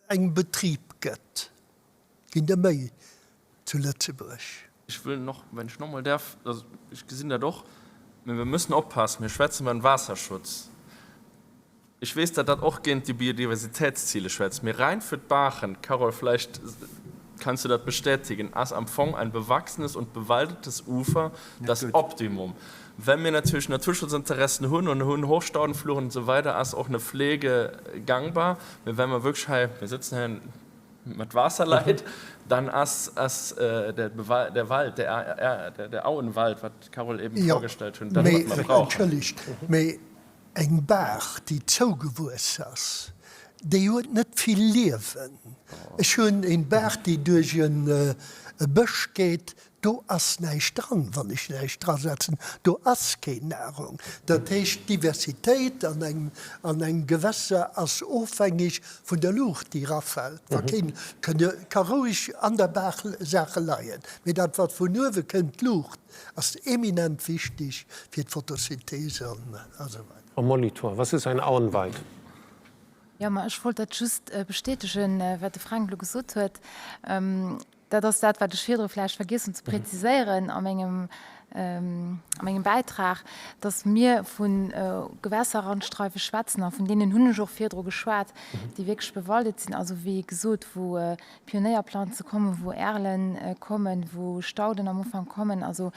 engem Betrib gëtt. Ginn der méi zu Lëtzebuerg. Ech wëll noch, wenn ech nochmol däerf, also ech gesinn dat och, mä mir müssen oppassen, mir schwätzen iwwer den Waasserschutz. Ech weess, datt dat och géint déi Biodiversitätsziele schwätzt, mee rein fir d'Baachen, Carole, vläicht kanns du dat bestätigen, ass am Fong ein bewachsenes und bewaldetes Ufer das Optimum. Well mir natierlech Naturschutzinteressen hunn und hunn Hochstaudenfluren und esou weider, ass och eine Pflege gangbar. Mee well mer wierklech hei, mir sëtzen hei mat Waasserleit, dann ass ass der der Wald, der der Auenwald, wat d'Carole eben vorgestellt hunn, dat wat mer brauchen. Entschëllegt, mee Eng Baach, déi zougewuess ass, déi huet net vill Liewen. Ech hunn eng Baach, déi duerch e Bësch geet, do ass näischt dran, wann ech näischt drasetzen. Do ass keng Nahrung. Dat heescht, d'Diversitéit an engem, an engem Gewässer ass ofhängeg vun der Luucht, déi erafält. Wa keen, ka roueg an der Baach Saache leien, mee dat wat vun uewe kënnt, d'Luucht, Ass eminent wichtig fir d'Photosynthese an esou weider. Frau Molitor, was ist ein Auenwald? Jo, ma ech wollt dat just bestätegen, wat de Fränk elo gesot huet. Dat ass dat, wat ech virdru vläicht vergiess hunn ze präziséieren a mengem, a mengem Bäitrag, dass mir vu Gewässerrandstreife schwätzen, a vun deenen hunn ech och virdru geschwat, déi wierklech bewaldet sinn, also wéi gesot, wou Pionéierplanze kommen, wou Erlen kommen, wou Stauden am Ufank kommen. Also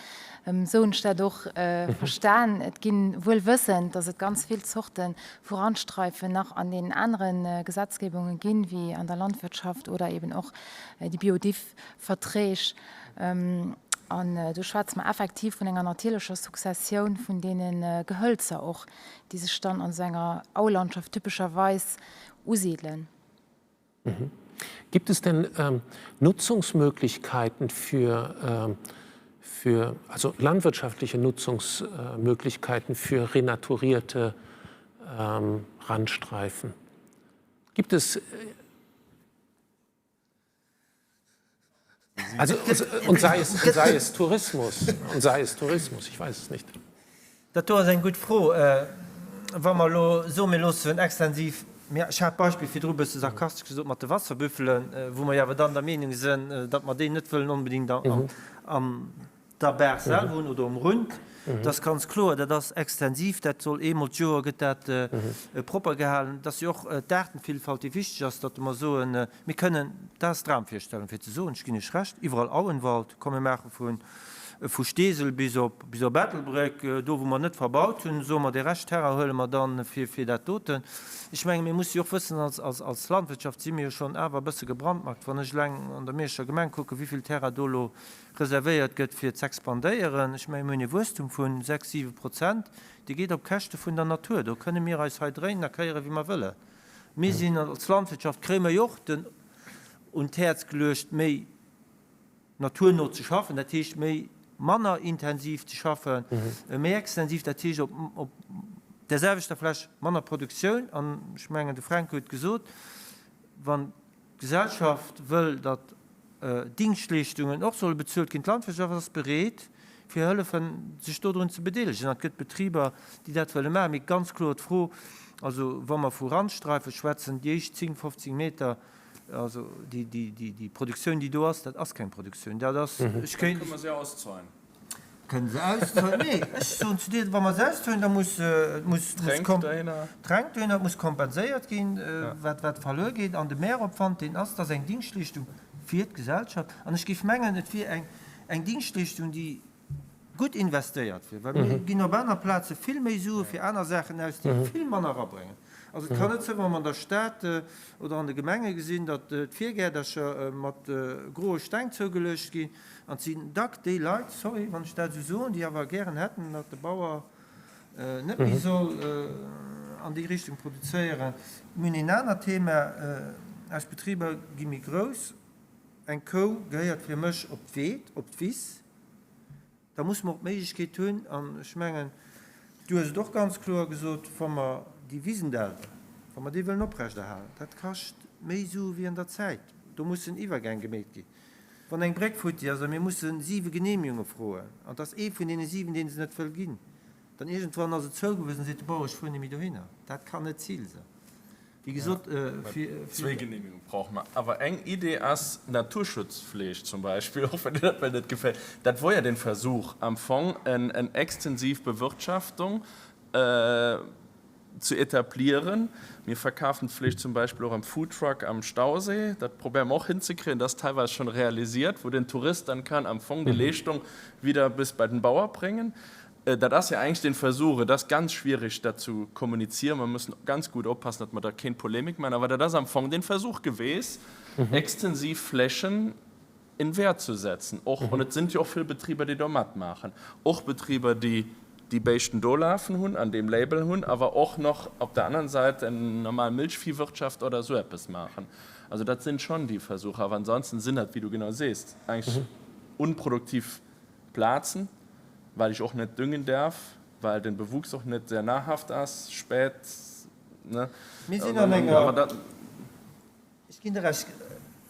esou hunn ech dat och verstan. Et ginn, wuel wëssend, datt et ganz vill Zorte vu Randstreifen nach an deenen anere Gesetzgebunge ginn, wéi an der Landwirtschaft oder eben och déi Biodiv-Verträg. An do schwätze mer effektiv vun enger natierlecher Successioun vun deene Gehölzer och, déi sech dann an esou enger Aulandschaft typescherweis usidelen. Mhm. Gibt es denn ähm, Nutzungsmöglichkeiten für, ähm, für also landwirtschaftliche Nutzungsmöglichkeiten für renaturierte ähm, Randstreifen? Gibt es äh, Also, und sei es, und sei es Tourismus, und sei es Tourismus, ich weiß es nicht. Dat do ass eng gutt Fro. Wa mer elo soen, mir loossen extensiv, ech hat d'Beispill virdru e bësse sarkastesch gesot mat de Wasserbüffelen, wou mer jo awer dann der Meenung sinn, datt mer déi net wëllen onbedéngt an der Baach selwer hunn oder um Rund. Dat ass ganz kloer, dat ass extensiv, dat soll eemol d'Joer gëtt dat propper gehalen. Et ass jo och d'Aartenvillfalt, déi wichteg ass, datt mer soen, Mir kënnen, dat ass d'Dramvirstellung, fir ze soen, ech ginn Iech Recht, iwwerall Auenwald, komm mir maache vu vu Steesel bis op bis op Ettelbréck, do wou mer net verbaut hunn, soe mer, dee Rescht Terrain huele mer dann fir fir dat doten. Ech menge mir musse jo och wëssen, als als als Landwirtschaft si mir jo schonn awer e bësse gebrandmarkt, wann ech eleng an der Mierscher Gemeng kucken, wéi vill Terrain do elo reservéiert gëtt fir z'expandéieren. Ech menge mir hunn e Wuesstum vu 6, 7 Prozent, dee geet op Käschte vun der Natur. Do kënne mir eis hei dréinen a kéiere wéi mer wëllen. Mir sinn als Landwirtschaft, kréie mer jo och den un d'Häerz geluecht, méi naturno ze schaffen, dat heescht méi manner intensiv ze schaffen, méi extensiv, dat heescht op op där selwechter Fläch manner Produktioun. An ech mengen, de Fränk huet gesot, wann d'Gesellschaft wëll, datt Dingschtleeschtungen och solle bezuelt ginn. D'Landwirtschaft ass bereet, fir hëllefen, sech dodrun ze bedeelegen. An et gëtt Betriber, déi dat wëlle maachen. Mee ganz kloer d'Fro, also wa mer vu Randstreife schwätzen, déi éischt 10, 15 Meter, also déi Produktioun, déi do ass, dat ass keng Produktioun, dat ass, ech kéint. Dat kënne mer se auszahlen. Kënnen se auszahlen? Nee, ech soen zu dir, wa mer se auszahlen, da muss, muss, muss Tränk dohinner. Tränk dohinner, et muss kompenséiert ginn, wat, wat verluer geet. An de Mehraufwand, deen ass, dat ass eng Dingschtleeschtung fir d'Gesellschaft. An ech géif mengen, et wier eng, eng Dingschtleeschtung, déi gutt investéiert wier, well mir ginn op aner Plaze vill méi Sue fir aner Saachen aus, déi vill manner erabréngen. Also et kann net sinn, wa mer an der Stad oder an de Gemenge gesinn, datt d'Virgäerdercher mat groe Steng zougeluecht ginn. An et sinn dack déi Leit, sorry wann ech dat esou soen, déi awer gären hätten, datt de Bauer net méi soll. an déi Richtung produzéieren. Mir hunn een anert Thema, Eis Betriber gi méi grouss. Eng Kou gehéiert fir mech op d'Weed, op d'Wiss. Da muss mer och d'Méiglechkeet hunn, an ech mengen, du hues et och ganz kloer gesot, wa mer déi Wisendelwe, wa mer déi wëllen oprechterhalen, dat kascht méi Sue wéi an der Zäit. Do mussen Iwwergäng gemeet ginn. Wann eng Bréck futti ass a mir musse siwe Genehmigunge froen, an et ass ee vun deene siwen, dee se net wëll ginn, dann iergendwann ass et zougewisen, seet de Bauer, ech fueren net méi dohinner. Dat kann net d'Zil sinn. Wéi gesot, fir. Zwéi Genehmigunge brauche mer. Awer eng Idee ass Naturschutzfleeg zum Beispill, och wann dir dat bal net gefält. Dat wor ja den Versuch am Fong, en extensiv Bewirtschaftung ze etablieren. Mir verkafen d'Fleesch zum Beispill och am Foodtruck am Stausee. Dat probéiere mer och hinzekriegen. Dat ass teilweis schon realisiert, wou den Tourist dann kann am Fong déi Leeschtung wieder bis bei den Bauer bréngen. Dat ass ja eigentlech den Versuch. Et ass ganz schwierig, dat zu kommunizieren. Mer müssen ganz gut oppassen, datt mer da keen Polemik maachen. Awer dat ass am Fong den Versuch geweest, extensiv Flächen in Wert zu setzen. Och, an et sind jo och vill Betriber, déi do matmaachen, och Betriber, déi déi Béischten do lafen hunn an deem Label hunn, awer och nach op der anderen Säit eng normal Milchviehwirtschaft oder esou eppes maachen. Also dat sinn schonn déi Versucher. Awer ansonsten sinn dat, wéi du genau sees, eigentlech unproduktiv Plazen, well ech och net düngen däerf, well den Bewuchs och net sehr nahrhaft ass, spät, ne? Mir sinn an enger. Ech ginn der Recht.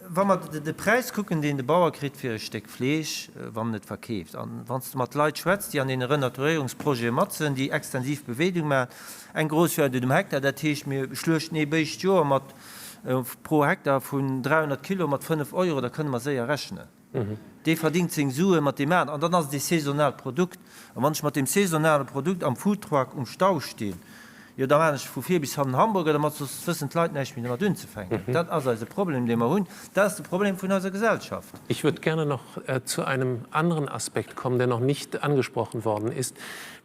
Wa mer de Präis kucken, deen de Bauer kritt fir e Stéck Fleesch, wann en et verkeeft, an wann s de mat Leit schwätz, déi an deene Renaturéierungsprojete mat sinn, déi extensiv Beweedung maachen, eng Grosswäert um Hektar, dat heescht, mir schluechten ee Béischt d'Joer mat pro Hektar vun 300 Kilo mat 5 Euro, da kënne mer séier rechnen. Dee verdingt seng Sue mat deem aneren. An dann ass et ee saisonaalt Produkt. A wann ech mat deem saisonale Produkt am Foodtruck um Stau stinn, jo da maachen ech vu vir bis hannen Hamburger dermat, soss wëssen d'Leit näischt méi dermat unzefänken. Dat ass eise Problem, dee mer hunn. Dat ass de Problem vun eiser Gesellschaft. Ich würde gerne noch zu einem anderen Aspekt kommen, der noch nicht angesprochen worden ist,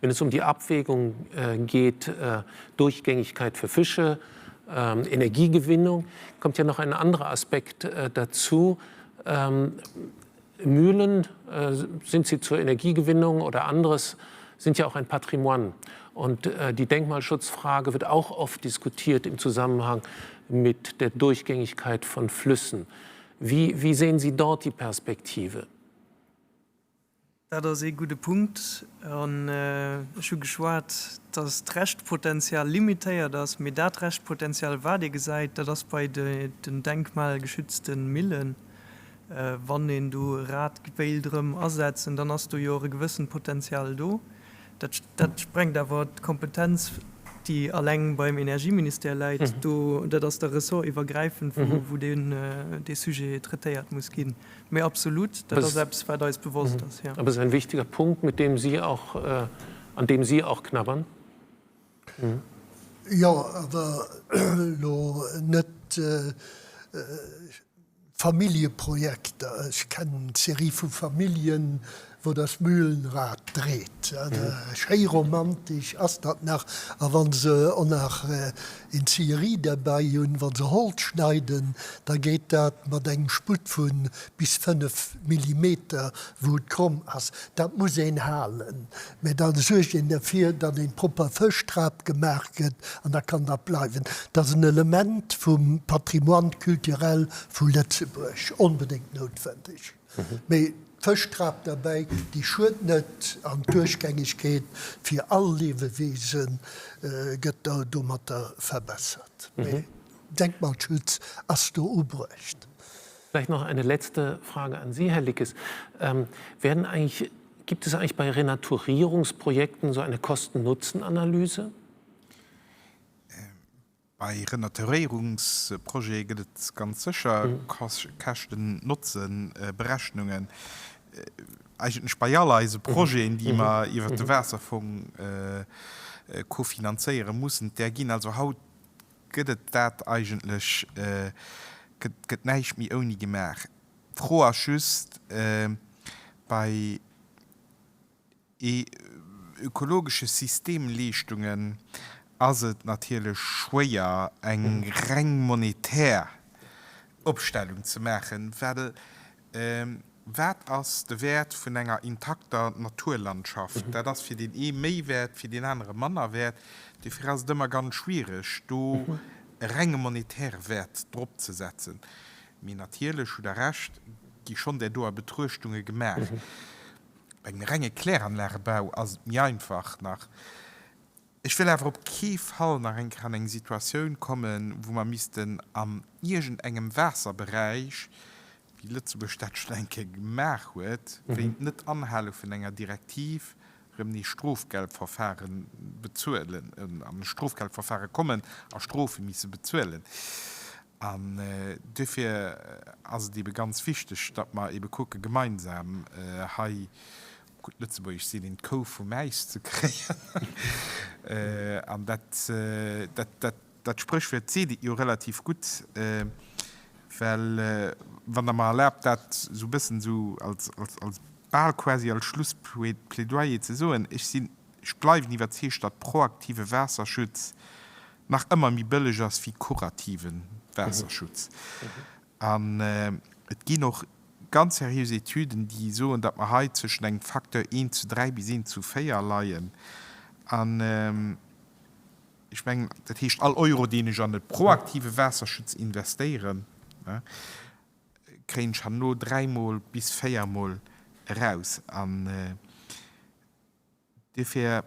wenn es um die Abwägung geht, Durchgängigkeit für Fische, Energiegewinnung, kommt ja noch ein anderer Aspekt dazu, Ähm, Mühlen, äh, sind sie zur Energiegewinnung oder anderes, sind ja auch ein Patrimoine. Und äh, die Denkmalschutzfrage wird auch oft diskutiert im Zusammenhang mit der Durchgängigkeit von Flüssen. Wie, wie sehen Sie dort die Perspektive? Dat ass ee gudde Punkt. An ech hu geschwat, dass d'Reschtpotenzial limitéiert ass. Mee dat Reschtpotenzial, wat ee gesäit, dat ass bei den denkmalgeschützte Millen. Wann een do e Rad wéilt erëm asetzen, dann ass do jo och e gewëssent Potenzial do. Dat, dat sprengt awer d'Kompetenz, déi alleng beim Energieministère läit. Do, dat ass da ressortiwwergräifend, wou, wou deen, dee Sujet traitéiert muss ginn. Mee absolut, dat ass eppes, wat eis bewosst ass, jo. Aber es ist ein wichtiger Punkt, mit dem Sie auch, an dem Sie auch knabbern. Jo, awer elo net Familljeprojekter. Ech kennen eng Serie vu Familljen, wou das Mühlenrad dreht. Schéi romantisch ass dat nach. A wa se och nach een Zierie derbäi hunn, wa se Holz schneiden, da geet dat mat engem Sputt vu bis 5 Millimeter, wou et kromm ass. Dat muss een halen. Mä da suergt een derfir, datt eng propper Fëschtrap gemaach gëtt an da kann dat bleiwen. Dat ass en Element vum Patrimoine culturel vu Lëtzebuerg, onbedéngt noutwendeg. Mee d'Fëschtrap derbäi, déi schued net an d'Duerchgängegkeet fir all Liewewiese gëtt domatter verbessert. Mee Denkmalschutz ass do ubruecht. Vielleicht noch eine letzte Frage an Sie, Herr Lickes. Werden eigentlich, gibt es eigentlich bei Renaturierungsprojekten so eine Kosten-Nutzen-Analyse? Bei Renaturéierungsprojete gëtt et ganz sécher Käschten-Notzen-Berechnungen. Eigentlech bei all eise Projeten, déi mer iwwert de Waasserfong kofinanzéieren, mussen et där ginn. Also haut gëtt et dat eigentlech, gëtt näischt méi ouni gemaach. D'Fro ass just, bei ökologesche Systemleeschtungen ass et natierlech schwéier, eng reng monetär Opstellung ze maachen, well. Wat ass de Wäert vun enger intakter Naturlandschaft? Dat ass fir deen ee méi wäert, fir deen anere manner wäert. Dofir ass et ëmmer ganz schwiereg, do e renge monetäre Wäert drop ze setzen. Mee natierlech hutt Der Recht, gi schonn där doer Betruechtunge gemaach. Bei engem renge Kläranlagebau ass et méi einfach nach. Ech wëll awer op kee Fall nach eng Kéier an eng Situatioun kommen, wou mer missten an iergendengem Waasserberäich, wéi Lëtzebuerg dat schonn eng Kéier gemaach huet, wéint Net-Anhale vun enger Direktiv erëm nees Strofgeldverfahre bezuelen, an e Strofgeldverfahre kommen a Strofe misse bezuelen. An duerfir ass et ebe ganz wichteg, datt mer ebe kucke gemeinsam hei, op gutt Lëtzebuergesch seet een, d'Kou vum Äis ze kréien. An dat, dat, dat Spréchwuert seet et jo relativ gutt, well, wann Der mer erlaabt, dat esou e bëssen esou als, als, als bal quasi als Schlussplädoyer ze soen, Ech sinn, ech bleiwen iwwerzeegt, datt proaktive Waasserschutz nach ëmmer méi bëlleg ass wéi kurative Waasserschutz. An et ginn och ganz seriös Etüden, déi soen, datt mer hei zwëschen engem Facteur eent zu 3 bis eent zu 4 leien. An ech mengen, dat heescht, all Euro, deen ech an e proaktive Waasserschutz investéieren, kréien ech herno dräimol bis véiermol eraus. An duerfir.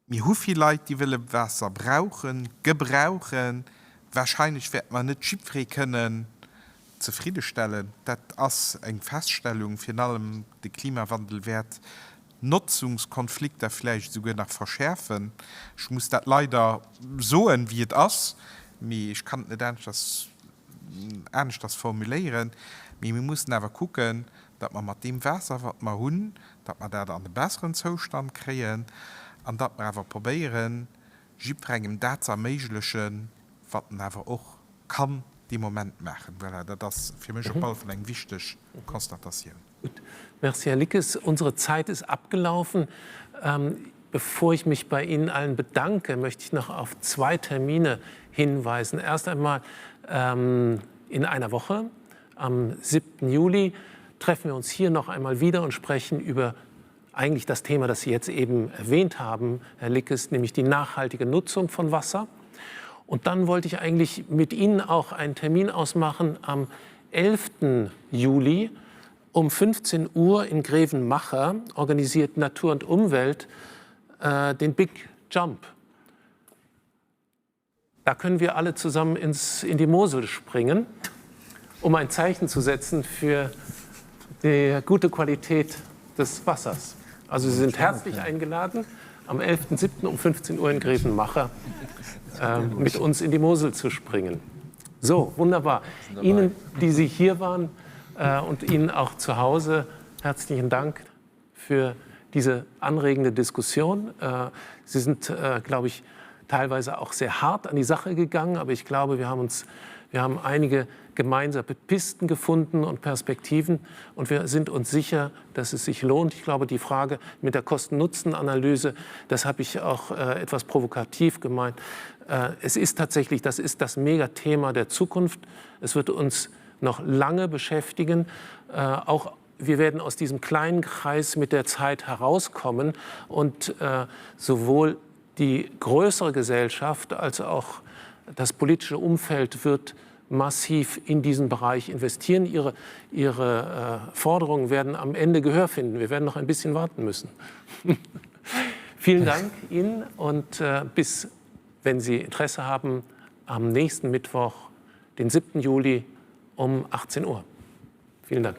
Mir hu vill Leit, déi wëlle Waasser brauchen, gebrauchen. Wahrscheinlech wäerte mer net jiddweree kënnen zefriddestellen. Dat ass eng Feststellung. Virun allem de Klimawandel wäert Notzungskonflikter vläicht esouguer nach verschäerfen. Ech muss dat leider soen, wéi et ass, mee ech kann et net aneschters aneschters formuléieren. Mee mir mussen awer kucken, datt mer mat deem Waasser, wat mer hunn, datt mer dat an e besseren Zoustand kréien an datt mer awer probéieren, jiddwerengem dat ze erméiglechen, wat en awer och kann dee Moment maachen. Voilà, dat ass fir mech op alle Fall eng wichteg Constatatioun. Gut. Merci, Här Lickes. Unsere Zeit ist abgelaufen. Bevor ich mich bei Ihnen allen bedanke, möchte ich noch auf zwei Termine hinweisen. Erst einmal in einer Woche, am 7. Juli, treffen wir uns hier noch einmal wieder und sprechen über eigentlich das Thema, das Sie jetzt eben erwähnt haben, Herr Lickes, nämlich die nachhaltige Nutzung von Wasser. Und dann wollte ich eigentlich mit Ihnen auch einen Termin ausmachen am 11. Juli um 15 Uhr in Grevenmacher organisiert Natur und Umwelt äh, den Big Jump. Da können wir alle zusammen ins, in die Mosel springen, um ein Zeichen zu setzen für die gute Qualität des Wassers. Also Sie sind herzlich eingeladen, am 11.07. um 15 Uhr in Grevenmacher äh, mit uns in die Mosel zu springen. So, wunderbar. Ihnen, die Sie hier waren äh, und Ihnen auch zu Hause, herzlichen Dank für diese anregende Diskussion. Äh, Sie sind, äh, glaube ich, teilweise auch sehr hart an die Sache gegangen, aber ich glaube, wir haben uns wir haben einige gemeinsame Pisten gefunden und Perspektiven und wir sind uns sicher, dass es sich lohnt. Ich glaube, die Frage mit der Kosten-Nutzen-Analyse, das habe ich auch äh, etwas provokativ gemeint. Äh, es ist tatsächlich, das ist das Megathema der Zukunft. Es wird uns noch lange beschäftigen, äh, auch wir werden aus diesem kleinen Kreis mit der Zeit herauskommen und äh, sowohl die größere Gesellschaft als auch das politische Umfeld wird massiv in diesen Bereich investieren. Ihre, ihre äh, Forderungen werden am Ende Gehör finden. Wir werden noch ein bisschen warten müssen. Vielen Dank Ihnen und äh, bis, wenn Sie Interesse haben, am nächsten Mittwoch, den 7. Juli um 18 Uhr. Vielen Dank.